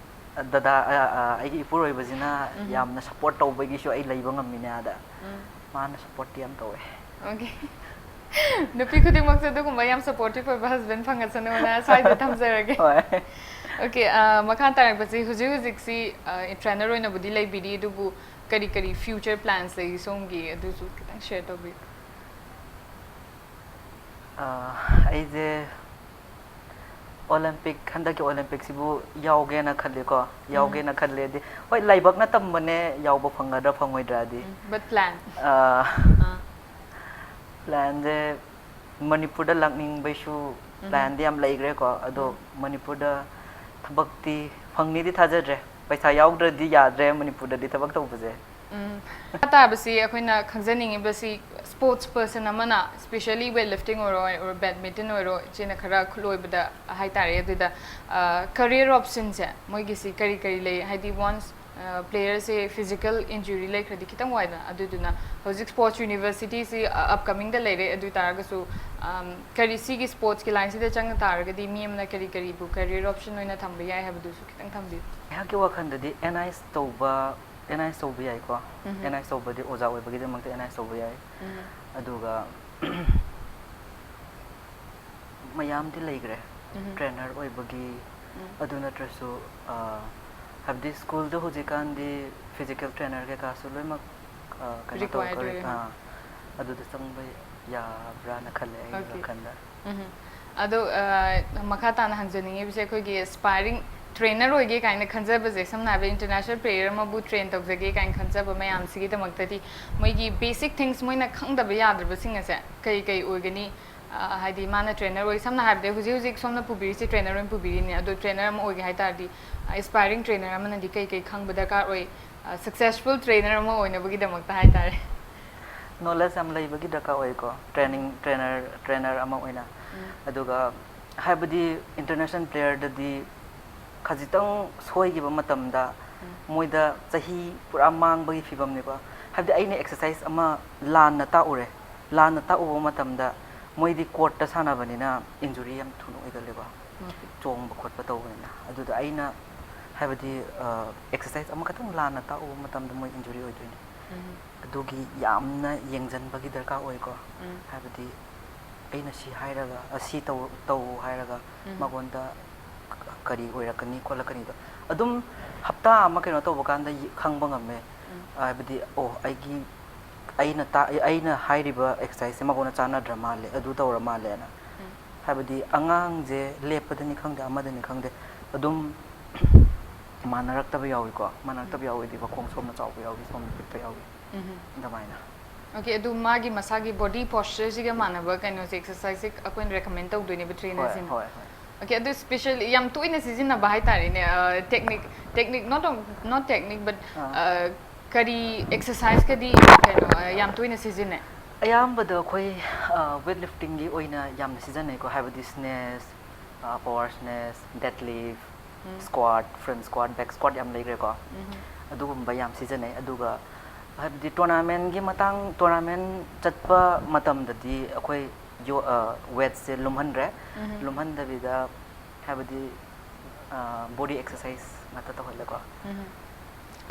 ꯗꯗꯥ, ꯑ, ꯑ, ꯑꯩꯒꯤ ꯏꯄꯨꯔꯣꯏꯕꯁꯤꯅ ꯎꯝ. ꯌꯥꯝꯅ ꯁꯞꯄꯣꯔꯠ ꯇꯧꯕꯒꯤꯁꯨ ꯑꯩ ꯂꯩꯕ ꯉꯝꯃꯤꯅꯦ ꯑꯥꯗ꯫ ꯎꯝ. ꯃꯥꯅ ꯁꯞꯄꯣꯔꯠꯇꯤ ꯌꯥꯝ ꯇꯧꯋꯦ꯫ ꯑꯣꯀꯦ. ꯅꯨꯄꯤ ꯈꯨꯗꯤꯡꯃꯛꯁꯨ ꯑꯗꯨꯒꯨꯝꯕ ꯌꯥꯝ ꯁꯞꯄꯣꯔꯇꯤꯚ ꯑꯣꯏꯕ ꯍꯁꯕꯦꯟ ꯐꯪꯉꯁꯅꯨꯅ ꯁ꯭ꯋꯥꯏꯗ ꯊꯝꯖꯔꯒꯦ꯫ ꯍꯣꯏ꯫ ꯑꯣꯀꯦ, ꯑ, ꯃꯈꯥ ꯇꯥꯔꯛꯄꯁꯤ, ꯍꯧꯖꯤꯛ ꯍꯧꯖꯤꯛꯁꯤ, ꯑ, ꯇ꯭ꯔꯦꯅꯔ ꯑꯣꯏꯅꯕꯨꯗꯤ ꯂꯩꯕꯤꯔꯤ, ꯑꯗꯨꯕꯨ ꯀꯔꯤ ꯀꯔꯤ ꯐ꯭ꯌꯨꯆꯔ ꯄ꯭ꯂꯥꯟꯁ ꯂꯩ ꯁꯣꯝꯒꯤ, ꯑꯗꯨꯁꯨ ꯈꯤꯇꯪ ꯁꯤꯌꯔ ꯇꯧꯕꯤꯌꯨ꯫ ꯑꯩꯁꯦ ꯑꯣꯂꯦꯝꯄꯤꯛ, ꯍꯟꯗꯛꯀꯤ ꯑꯣꯂꯦꯝꯄꯤꯛꯁꯤꯕꯨ ꯌꯥꯎꯒꯦꯅ ꯈꯜꯂꯤꯀꯣ꯫ ꯌꯥꯎꯒꯦꯅ ꯈꯜꯂꯦꯗꯤ, ꯍꯣꯏ, ꯂꯥꯏꯕꯛꯅ ꯇꯝꯕꯅꯦ, ꯌꯥꯎꯕ ꯐꯪꯒꯗ꯭ꯔꯥ ꯐꯪꯉꯣꯏꯗ꯭ꯔꯥꯗꯤ꯫ But plan. ꯄ꯭ꯂꯥꯟꯁꯦ ꯃꯅꯤꯄꯨꯔꯗ ꯂꯥꯛꯅꯤꯡꯕꯩꯁꯨ ꯄ꯭ꯂꯥꯟꯗꯤ ꯌꯥꯝ ꯂꯩꯈ꯭ꯔꯦꯀꯣ, ꯑꯗꯣ ꯃꯅꯤꯄꯨꯔꯗ ꯊꯕꯛꯇꯤ ꯐꯪꯅꯤꯗꯤ ꯊꯥꯖꯗ꯭ꯔꯦ꯫ ꯄꯩꯁꯥ ꯌꯥꯎꯗ꯭ꯔꯗꯤ ꯌꯥꯗ꯭ꯔꯦ ꯃꯅꯤꯄꯨꯔꯗꯗꯤ ꯊꯕꯛ ꯇꯧꯕꯁꯦ꯫ ꯎꯝ꯫ ꯃꯈꯥ ꯇꯥꯕꯁꯤ ꯑꯩꯈꯣꯏꯅ ꯈꯪꯖꯅꯤꯡꯉꯤꯕꯁꯤ, sports person ꯑꯃꯅ, specially weight lifting ꯑꯣꯏꯔꯣ or badminton ꯑꯣꯏꯔꯣ, ꯏꯆꯦꯅ ꯈꯔ ꯈꯨꯠꯂꯣꯏꯕꯗ ꯍꯥꯏꯇꯥꯔꯦ, ꯑꯗꯨꯗ career optionꯁꯦ ꯃꯣꯏꯒꯤꯁꯤ ꯀꯔꯤ ꯀꯔꯤ ꯂꯩ? ꯍꯥꯏꯗꯤ once playerꯁꯦ physical injury ꯂꯩꯈ꯭ꯔꯗꯤ ꯈꯤꯇꯪ ꯋꯥꯏꯗꯅ, ꯑꯗꯨꯗꯨꯅ ꯍꯧꯖꯤꯛ sports universityꯁꯤ upcomingꯗ ꯂꯩꯔꯦ꯫ ꯑꯗꯨ ꯑꯣꯏ ꯇꯥꯔꯒꯁꯨ ꯀꯔꯤ, ꯁꯤꯒꯤ sportsꯀꯤ lineꯁꯤꯗ ꯆꯪꯉ ꯇꯥꯔꯒꯗꯤ ꯃꯤ ꯑꯃꯅ ꯀꯔꯤ ꯀꯔꯤꯕꯨ career option ꯑꯣꯏꯅ ꯊꯝꯕ ꯌꯥꯏ ꯍꯥꯏꯕꯗꯨꯁꯨ ꯈꯤꯇꯪ ꯊꯝꯕꯤꯌꯨ꯫ ꯑꯩꯍꯥꯛꯀꯤ ꯋꯥꯈꯜꯗꯗꯤ NICE ꯇꯧꯕ, NICE ꯇꯧꯕ ꯌꯥꯏꯀꯣ꯫ NICE ꯇꯧꯕꯗꯤ ꯑꯣꯖꯥ ꯑꯣꯏꯕꯒꯤꯗꯃꯛꯇ NICE ꯇꯧꯕ ꯌꯥꯏ꯫ ꯑꯗꯨꯒ ꯃꯌꯥꯝꯗꯤ ꯂꯩꯈ꯭ꯔꯦ꯫ Trainer ꯑꯣꯏꯕꯒꯤ, ꯑꯗꯨ ꯅꯠꯇ꯭ꯔꯁꯨ, ꯍꯥꯏꯕꯗꯤ schoolꯗ ꯍꯧꯖꯤꯛꯀꯥꯟꯗꯤ physical trainer ꯀꯩꯀꯥꯁꯨ ꯂꯣꯏꯅꯃꯛ ꯀꯩꯅꯣ ꯇꯧ, ꯑꯗꯨꯗ ꯆꯪꯕ ꯌꯥꯕ꯭ꯔꯥꯅ ꯈꯜꯂꯦ ꯑꯩꯒꯤ ꯋꯥꯈꯜꯗ꯫ ꯑꯗꯣ ꯃꯈꯥ ꯇꯥꯅ ꯍꯪꯖꯅꯤꯡꯉꯤꯕꯁꯦ, ꯑꯩꯈꯣꯏꯒꯤ sparring trainer ꯑꯣꯏꯒꯦ ꯀꯥꯏꯅ ꯈꯟꯖꯕꯁꯦ, ꯁꯝꯅ ꯍꯥꯏꯔꯕꯗ international player ꯑꯃꯕꯨ train ꯇꯧꯖꯒꯦ ꯀꯥꯏꯅ ꯈꯟꯖꯕ ꯃꯌꯥꯝꯁꯤꯒꯤꯗꯃꯛꯇꯗꯤ ꯃꯣꯏꯒꯤ basic things, ꯃꯣꯏꯅ ꯈꯪꯗꯕ ꯌꯥꯗ꯭ꯔꯕꯁꯤꯡ ꯑꯁꯦ ꯀꯩ ꯀꯩ ꯑꯣꯏꯒꯅꯤ? ꯍꯥꯏꯗꯤ ꯃꯥꯅ trainer ꯑꯣꯏ, ꯁꯝꯅ ꯍꯥꯏꯔꯕꯗ ꯍꯧꯖꯤꯛ ꯍꯧꯖꯤꯛ ꯁꯣꯝꯅ ꯄꯨꯕꯤꯔꯤꯁꯤ trainer ꯑꯣꯏꯅ ꯄꯨꯕꯤꯔꯤꯅꯤ, ꯑꯗꯣ trainer ꯑꯃ ꯑꯣꯏꯒꯦ ꯍꯥꯏ ꯇꯥꯔꯗꯤ, aspiring trainer ꯑꯃꯅꯗꯤ ꯀꯩ ꯀꯩ ꯈꯪꯕ ꯗꯔꯀꯥꯔ ꯑꯣꯏ? Successful trainer ꯑꯃ ꯑꯣꯏꯅꯕꯒꯤꯗꯃꯛꯇ ꯍꯥꯏ ꯇꯥꯔꯦ꯫ Knowledge ꯌꯥꯝ ꯂꯩꯕꯒꯤ ꯗꯔꯀꯥꯔ ꯑꯣꯏꯀꯣ, training trainer trainer ꯑꯃ ꯑꯣꯏꯅ꯫ ꯑꯗꯨꯒ ꯍꯥꯏꯕꯗꯤ international playerꯗꯗꯤ ꯈꯖꯤꯛꯇꯪ ꯁꯣꯏꯈꯤꯕ ꯃꯇꯝꯗ ꯃꯣꯏꯗ ꯆꯍꯤ ꯄꯨꯔꯥ ꯃꯥꯡꯕꯒꯤ ꯐꯤꯕꯝꯅꯦꯀꯣ꯫ ꯍꯥꯏꯕꯗꯤ ꯑꯩꯅ exercise ꯑꯃ ꯂꯥꯟꯅ ꯇꯥꯛꯎꯔꯦ, ꯂꯥꯟꯅ ꯇꯥꯛꯎꯕ ꯃꯇꯝꯗ ꯃꯣꯏꯗꯤ courtꯇ ꯁꯥꯟꯅꯕꯅꯤꯅ injury ꯌꯥꯝ ꯊꯨꯅ ꯑꯣꯏꯒꯜꯂꯦꯀꯣ꯫ ꯆꯣꯡꯕ ꯈꯣꯠꯄ ꯇꯧꯕꯅꯤꯅ꯫ ꯑꯗꯨꯗ ꯑꯩꯅ ꯍꯥꯏꯕꯗꯤ exercise ꯑꯃꯈꯛꯇꯪ ꯂꯥꯟꯅ ꯇꯥꯛꯎꯕ ꯃꯇꯝꯗ ꯃꯣꯏ injury ꯑꯣꯏꯗꯣꯏꯅꯤ꯫ ꯑꯗꯨꯒꯤ ꯌꯥꯝꯅ ꯌꯦꯡꯁꯤꯟꯕꯒꯤ ꯗꯔꯀꯥꯔ ꯑꯣꯏꯀꯣ꯫ ꯍꯥꯏꯕꯗꯤ ꯑꯩꯅ ꯁꯤ ꯍꯥꯏꯔꯒ, ꯑ, ꯁꯤ ꯇꯧ, ꯇꯧ ꯍꯥꯏꯔꯒ ꯃꯉꯣꯟꯗ ꯀꯔꯤ ꯑꯣꯏꯔꯛꯀꯅꯤ ꯈꯣꯠꯂꯛꯀꯅꯤꯗꯣ ꯑꯗꯨꯝ ꯍꯞꯇꯥ ꯑꯃ ꯀꯩꯅꯣ ꯇꯧꯕ ꯀꯥꯟꯗ ꯌꯦ-, ꯈꯪꯕ ꯉꯝꯃꯦ꯫ ꯍꯥꯏꯕꯗꯤ, ꯑꯣ, ꯑꯩꯒꯤ ꯑꯩꯅ ꯇꯥ ꯑꯩꯅ ꯍꯥꯏꯔꯤꯕ ꯑꯦꯛꯁꯔꯁꯥꯏꯖꯁꯦ ꯃꯉꯣꯟꯗ ꯆꯥꯟꯅꯗ꯭ꯔ ꯃꯥꯜꯂꯦ, ꯑꯗꯨ ꯇꯧꯔ ꯃꯥꯜꯂꯦꯅ꯫ ꯍꯥꯏꯕꯗꯤ ꯑꯉꯥꯡꯁꯦ ꯂꯦꯞꯄꯗꯅꯤ ꯈꯪꯗꯦ, ꯑꯃꯗꯅꯤ ꯈꯪꯗꯦ, ꯑꯗꯨꯝ ꯃꯥꯟꯅꯔꯛꯇꯕ ꯌꯥꯎꯏꯀꯣ꯫ ꯃꯥꯟꯅꯔꯛꯇꯕ ꯌꯥꯎꯏꯗꯤ ꯃꯈꯣꯡ ꯁꯣꯝꯅ ꯆꯥꯎꯕ ꯌꯥꯎꯏ, ꯁꯣꯝꯅ ꯄꯤꯛꯄ ꯌꯥꯎꯏ, ꯑꯗꯨꯃꯥꯏꯅ꯫ ꯑꯣꯀꯦ, ꯑꯗꯨ ꯃꯥꯒꯤ ꯃꯁꯥꯒꯤ ꯕꯣꯗꯤ ꯄꯣꯁꯆꯔꯁꯤꯒ ꯃꯥꯟꯅꯕ ꯀꯩꯅꯣꯁꯦ, ꯑꯦꯛꯁꯔꯁꯥꯏꯖꯁꯦ ꯑꯩꯈꯣꯏꯅ ꯔꯦꯀꯃꯦꯟ ꯇꯧꯗꯣꯏꯅꯦꯕ ꯍꯣꯏ, ꯇ꯭ꯔꯦꯅꯔꯁꯤꯡ꯫ ꯍꯣꯏ, ꯍꯣꯏ꯫ ꯑꯣꯀꯦ, ꯑꯗꯨ ꯁ꯭ꯄꯦꯁꯦꯜ ꯌꯥꯝ ꯇꯣꯏꯅ ꯁꯤꯖꯤꯟꯅꯕ ꯍꯥꯏꯇꯥꯔꯦꯅꯦ, technique technique not not technique but ꯑꯥ꯫ ꯀꯔꯤ ꯑꯦꯛꯁꯔꯁꯥꯏꯖꯀꯗꯤ ꯀꯩꯅꯣ ꯑ, ꯌꯥꯝ ꯇꯣꯏꯅ ꯁꯤꯖꯤꯟꯅꯩ? ꯑꯌꯥꯝꯕꯗ ꯑꯩꯈꯣꯏ ꯋꯦꯠ ꯂꯤꯐꯇꯤꯡꯒꯤ ꯑꯣꯏꯅ ꯌꯥꯝꯅ ꯁꯤꯖꯤꯟꯅꯩꯀꯣ, ꯍꯥꯏꯕꯗꯤ ꯁ꯭ꯅꯦꯁ, ꯄꯋꯥꯔ ꯁ꯭ꯅꯦꯁ, ꯗꯦꯠ ꯂꯤꯐ, ꯁ꯭ꯀ꯭ꯋꯥꯠ, ꯐ꯭ꯔꯟ ꯁ꯭ꯀ꯭ꯋꯥꯠ, ꯕꯦꯛ ꯁ꯭ꯀ꯭ꯋꯥꯠ ꯌꯥꯝ ꯂꯩꯈ꯭ꯔꯦꯀꯣ꯫ ꯑꯗꯨꯒꯨꯝꯕ ꯌꯥꯝ ꯁꯤꯖꯤꯟꯅꯩ꯫ ꯑꯗꯨꯒ ꯍꯥꯏꯕꯗꯤ ꯇꯣꯔꯅꯥꯃꯦꯟꯒꯤ ꯃꯇꯥꯡ, ꯇꯣꯔꯅꯥꯃꯦꯟ ꯆꯠꯄ ꯃꯇꯝꯗꯗꯤ ꯑꯩꯈꯣꯏ ꯌꯣ ꯋꯦꯠꯁꯦ ꯂꯨꯝꯍꯟꯗ꯭ꯔꯦ꯫ ꯂꯨꯝꯍꯟꯗꯕꯤꯗ ꯍꯥꯏꯕꯗꯤ ꯕꯣꯗꯤ ꯑꯦꯛꯁꯔꯁꯥꯏꯁ ꯉꯥꯛꯇ ꯇꯧꯍꯜꯂꯦꯀꯣ꯫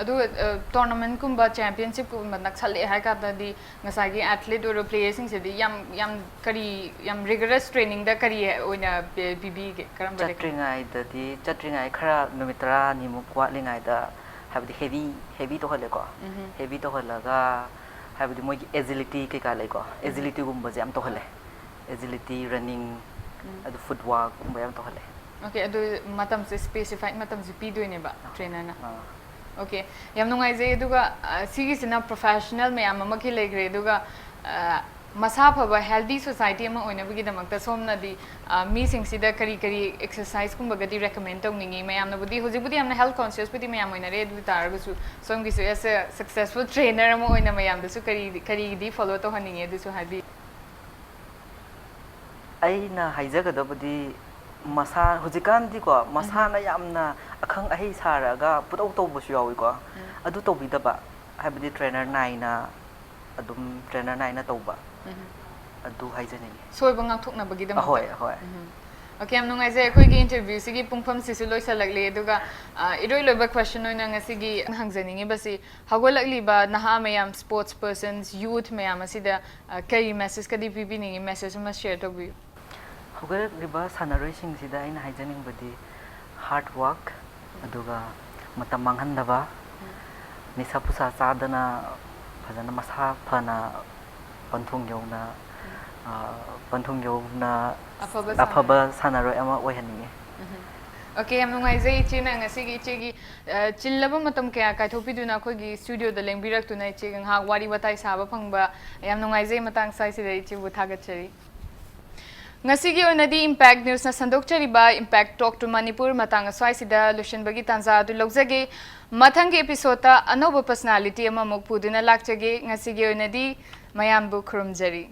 ꯑꯗꯨꯒ ꯇꯣꯔꯅꯥꯃꯦꯟꯠꯀꯨꯝꯕ ꯆꯦꯝꯄꯤꯌꯟꯁꯤꯞꯀꯨꯝꯕ ꯅꯛꯁꯜꯂꯛꯑꯦ ꯍꯥꯏ ꯀꯥꯟꯗꯗꯤ ꯉꯁꯥꯏꯒꯤ ꯑꯦꯊꯂꯤꯠ ꯑꯣꯏꯔꯣ, ꯄ꯭ꯂꯦꯌꯔꯁꯤꯡꯁꯤꯗꯤ ꯌꯥꯝ ꯌꯥꯝ ꯀꯔꯤ ꯌꯥꯝ ꯔꯤꯒꯔꯁ ꯇ꯭ꯔꯦꯅꯤꯡꯗ ꯀꯔꯤ ꯑꯣꯏꯅ ꯄꯤ- ꯄꯤꯕꯤꯒꯦ? ꯀꯔꯝꯕ recommend? ꯆꯠꯇ꯭ꯔꯤꯉꯩꯗꯗꯤ, ꯆꯠꯇ꯭ꯔꯤꯉꯩ ꯈꯔ ꯅꯨꯃꯤꯠ ꯇꯔꯥꯅꯤꯃꯨꯛ ꯋꯥꯠꯂꯤꯉꯩꯗ ꯍꯥꯏꯕꯗꯤ ꯍꯦꯚꯤ ꯍꯦꯚꯤ ꯇꯧꯍꯜꯂꯦꯀꯣ꯫ ꯍꯦꯚꯤ ꯇꯧꯍꯜꯂꯒ ꯍꯥꯏꯕꯗꯤ ꯃꯣꯏꯒꯤ ꯑꯦꯖꯤꯂꯤꯇꯤ ꯀꯩꯀꯥ ꯂꯩꯀꯣ, ꯑꯦꯖꯤꯂꯤꯇꯤꯒꯨꯝꯕꯁꯦ ꯌꯥꯝ ꯇꯧꯍꯜꯂꯦ꯫ ꯑꯦꯖꯤꯂꯤꯇꯤ, ꯔꯟꯅꯤꯡ, ꯑꯗꯨ ꯐꯨꯠꯋꯥꯛꯀꯨꯝꯕ ꯌꯥꯝ ꯇꯧꯍꯜꯂꯦ꯫ ꯑꯣꯀꯦ, ꯑꯗꯨ ꯃꯇꯝꯁꯦ, ꯁ꯭ꯄꯦꯁꯤꯐꯥꯏꯠ ꯃꯇꯝꯁꯦ ꯄꯤꯗꯣꯏꯅꯦꯕ ꯇ꯭ꯔꯦꯅꯔꯅ꯫ ꯑꯥ꯫ ꯑꯣꯀꯦ, ꯌꯥꯝ ꯅꯨꯡꯉꯥꯏꯖꯩ꯫ ꯑꯗꯨꯒ ꯑ, ꯁꯤꯒꯤꯁꯤꯅ ꯄ꯭ꯔꯣꯐꯦꯁꯅꯦꯜ ꯃꯌꯥꯝ ꯑꯃꯒꯤ ꯂꯩꯈ꯭ꯔꯦ, ꯑꯗꯨꯒ ꯑ, ꯃꯁꯥ ꯐꯕ ꯍꯦꯜꯗꯤ ꯁꯣꯁꯥꯏꯇꯤ ꯑꯃ ꯑꯣꯏꯅꯕꯒꯤꯗꯃꯛꯇ ꯁꯣꯝꯅꯗꯤ ꯑ, ꯃꯤꯁꯤꯡꯁꯤꯗ ꯀꯔꯤ ꯀꯔꯤ ꯑꯦꯛꯁꯔꯁꯥꯏꯁꯀꯨꯝꯕꯒꯗꯤ ꯔꯦꯀꯃꯦꯟ ꯇꯧꯅꯤꯡꯉꯤ? ꯃꯌꯥꯝꯅꯕꯨꯗꯤ ꯍꯧꯖꯤꯛꯄꯨꯗꯤ ꯌꯥꯝꯅ ꯍꯦꯜꯊ ꯀꯣꯟꯁꯤꯌꯁꯄꯨꯗꯤ ꯃꯌꯥꯝ ꯑꯣꯏꯅꯔꯦ, ꯑꯗꯨ ꯑꯣꯏ ꯇꯥꯔꯒꯁꯨ ꯁꯣꯝꯒꯤꯁꯨ ꯑꯦꯁ ꯑꯦ ꯁꯛꯁꯦꯁꯐꯨꯜ ꯇ꯭ꯔꯦꯅꯔ ꯑꯃ ꯑꯣꯏꯅ ꯃꯌꯥꯝꯗꯁꯨ ꯀꯔꯤ ꯀꯔꯤꯗꯤ ꯐꯣꯂꯣ ꯇꯧꯍꯟꯅꯤꯡꯉꯤ, ꯑꯗꯨꯁꯨ ꯍꯥꯏꯕꯤꯌꯨ꯫ ꯑꯩꯅ ꯍꯥꯏꯖꯒꯗꯕꯗꯤ ꯃꯁꯥ, ꯍꯧꯖꯤꯛꯀꯥꯟꯗꯤꯀꯣ, ꯃꯁꯥꯅ ꯌꯥꯝꯅ ꯑꯈꯪ ꯑꯍꯩ ꯁꯥꯔꯒ ꯄꯨꯇꯧ ꯇꯧꯕꯁꯨ ꯌꯥꯎꯏꯀꯣ꯫ ꯑꯗꯨ ꯇꯧꯕꯤꯗꯕ, ꯍꯥꯏꯕꯗꯤ ꯇ꯭ꯔꯦꯅꯔ ꯅꯥꯏꯅ ꯑꯗꯨꯝ ꯇ꯭ꯔꯦꯅꯔ ꯅꯥꯏꯅ ꯇꯧꯕ, ꯑꯗꯨ ꯍꯥꯏꯖꯅꯤꯡꯉꯤ꯫ ꯁꯣꯏꯕ ꯉꯥꯛꯊꯣꯛꯅꯕꯒꯤꯗꯃꯛꯇ꯫ ꯑꯍꯣꯏ, ꯑꯍꯣꯏ꯫ ꯑꯣꯀꯦ, ꯌꯥꯝ ꯅꯨꯡꯉꯥꯏꯖꯩ꯫ ꯑꯩꯈꯣꯏꯒꯤ ꯏꯟꯇꯔꯚ꯭ꯌꯨꯁꯤꯒꯤ ꯄꯨꯡꯐꯝꯁꯤꯁꯨ ꯂꯣꯏꯁꯤꯜꯂꯛꯂꯤ, ꯑꯗꯨꯒ ꯑ, ꯏꯔꯣꯏ ꯂꯣꯏꯕ ꯀ꯭ꯋꯦꯁꯟ ꯑꯣꯏꯅ ꯉꯁꯤꯒꯤ ꯍꯪꯖꯅꯤꯡꯉꯤꯕꯁꯤ, ꯍꯧꯒꯠꯂꯛꯂꯤꯕ ꯅꯍꯥ ꯃꯌꯥꯝ, ꯁ꯭ꯄꯣꯔꯠꯁ ꯄꯔꯁꯟꯁ, ꯌꯨꯊ ꯃꯌꯥꯝ ꯑꯁꯤꯗ ꯑ, ꯀꯔꯤ ꯃꯦꯁꯦꯖꯀꯗꯤ ꯄꯤꯕꯤꯅꯤꯡꯉꯤ? ꯃꯦꯁꯦꯖ ꯑꯃ ꯁꯤꯌꯔ ꯇꯧꯕꯤꯌꯨ꯫ ꯍꯧꯒꯠꯂꯛꯂꯤꯕ ꯁꯥꯟꯅꯔꯣꯏꯁꯤꯡꯁꯤꯗ ꯑꯩꯅ ꯍꯥꯏꯖꯅꯤꯡꯕꯗꯤ ꯍꯥꯔꯗ ꯋꯥꯔꯛ, ꯑꯗꯨꯒ ꯃꯇꯝ ꯃꯥꯡꯍꯟꯗꯕ, ꯅꯤꯁꯥ ꯄꯨꯁꯥ ꯆꯥꯗꯅ ꯐꯖꯅ ꯃꯁꯥ ꯐꯅ ꯄꯟꯊꯨꯡ ꯌꯧꯅ, ꯑ, ꯄꯟꯊꯨꯡ ꯌꯧꯅ ꯑꯐꯕ ꯑꯐꯕ ꯁꯥꯟꯅꯔꯣꯏ ꯑꯃ ꯑꯣꯏꯍꯟꯅꯤꯡꯉꯤ꯫ ꯑꯣꯀꯦ, ꯌꯥꯝ ꯅꯨꯡꯉꯥꯏꯖꯩ ꯏꯆꯦꯅ ꯉꯁꯤꯒꯤ ꯏꯆꯦꯒꯤ ꯑ, ꯆꯤꯜꯂꯕ ꯃꯇꯝ ꯀꯌꯥ ꯀꯥꯏꯊꯣꯛꯄꯤꯗꯨꯅ ꯑꯩꯈꯣꯏꯒꯤ ꯁ꯭ꯇꯨꯗꯤꯑꯣꯗ ꯂꯦꯡꯕꯤꯔꯛꯇꯨꯅ ꯏꯆꯦꯒ ꯉꯥꯏꯍꯥꯛ ꯋꯥꯔꯤ ꯋꯥꯇꯥꯏ ꯁꯥꯕ ꯐꯪꯕ ꯌꯥꯝ ꯅꯨꯡꯉꯥꯏꯖꯩ꯫ ꯃꯇꯥꯡ ꯁ꯭ꯋꯥꯏꯁꯤꯗ ꯏꯆꯦꯕꯨ ꯊꯥꯒꯠꯆꯔꯤ꯫ ꯉꯁꯤꯒꯤ ꯑꯣꯏꯅꯗꯤ ꯏꯝꯄꯦꯛ ꯅ꯭ꯌꯨꯁꯅ ꯁꯟꯗꯣꯛꯆꯔꯤꯕ ꯏꯝꯄꯦꯛ ꯇꯣꯛ ꯇꯨ ꯃꯅꯤꯄꯨꯔ ꯃꯇꯥꯡ ꯑꯁ꯭ꯋꯥꯏꯁꯤꯗ ꯂꯣꯏꯁꯤꯟꯕꯒꯤ ꯇꯥꯟꯖꯥ ꯑꯗꯨ ꯂꯧꯖꯒꯦ꯫ ꯃꯊꯪꯒꯤ ꯑꯦꯄꯤꯁꯣꯗꯇ ꯑꯅꯧꯕ ꯄꯔꯁꯅꯥꯂꯤꯇꯤ ꯑꯃꯃꯨꯛ ꯄꯨꯗꯨꯅ ꯂꯥꯛꯆꯒꯦ꯫ ꯉꯁꯤꯒꯤ ꯑꯣꯏꯅꯗꯤ ꯃꯌꯥꯝꯕꯨ ꯈꯨꯔꯨꯝꯖꯔꯤ꯫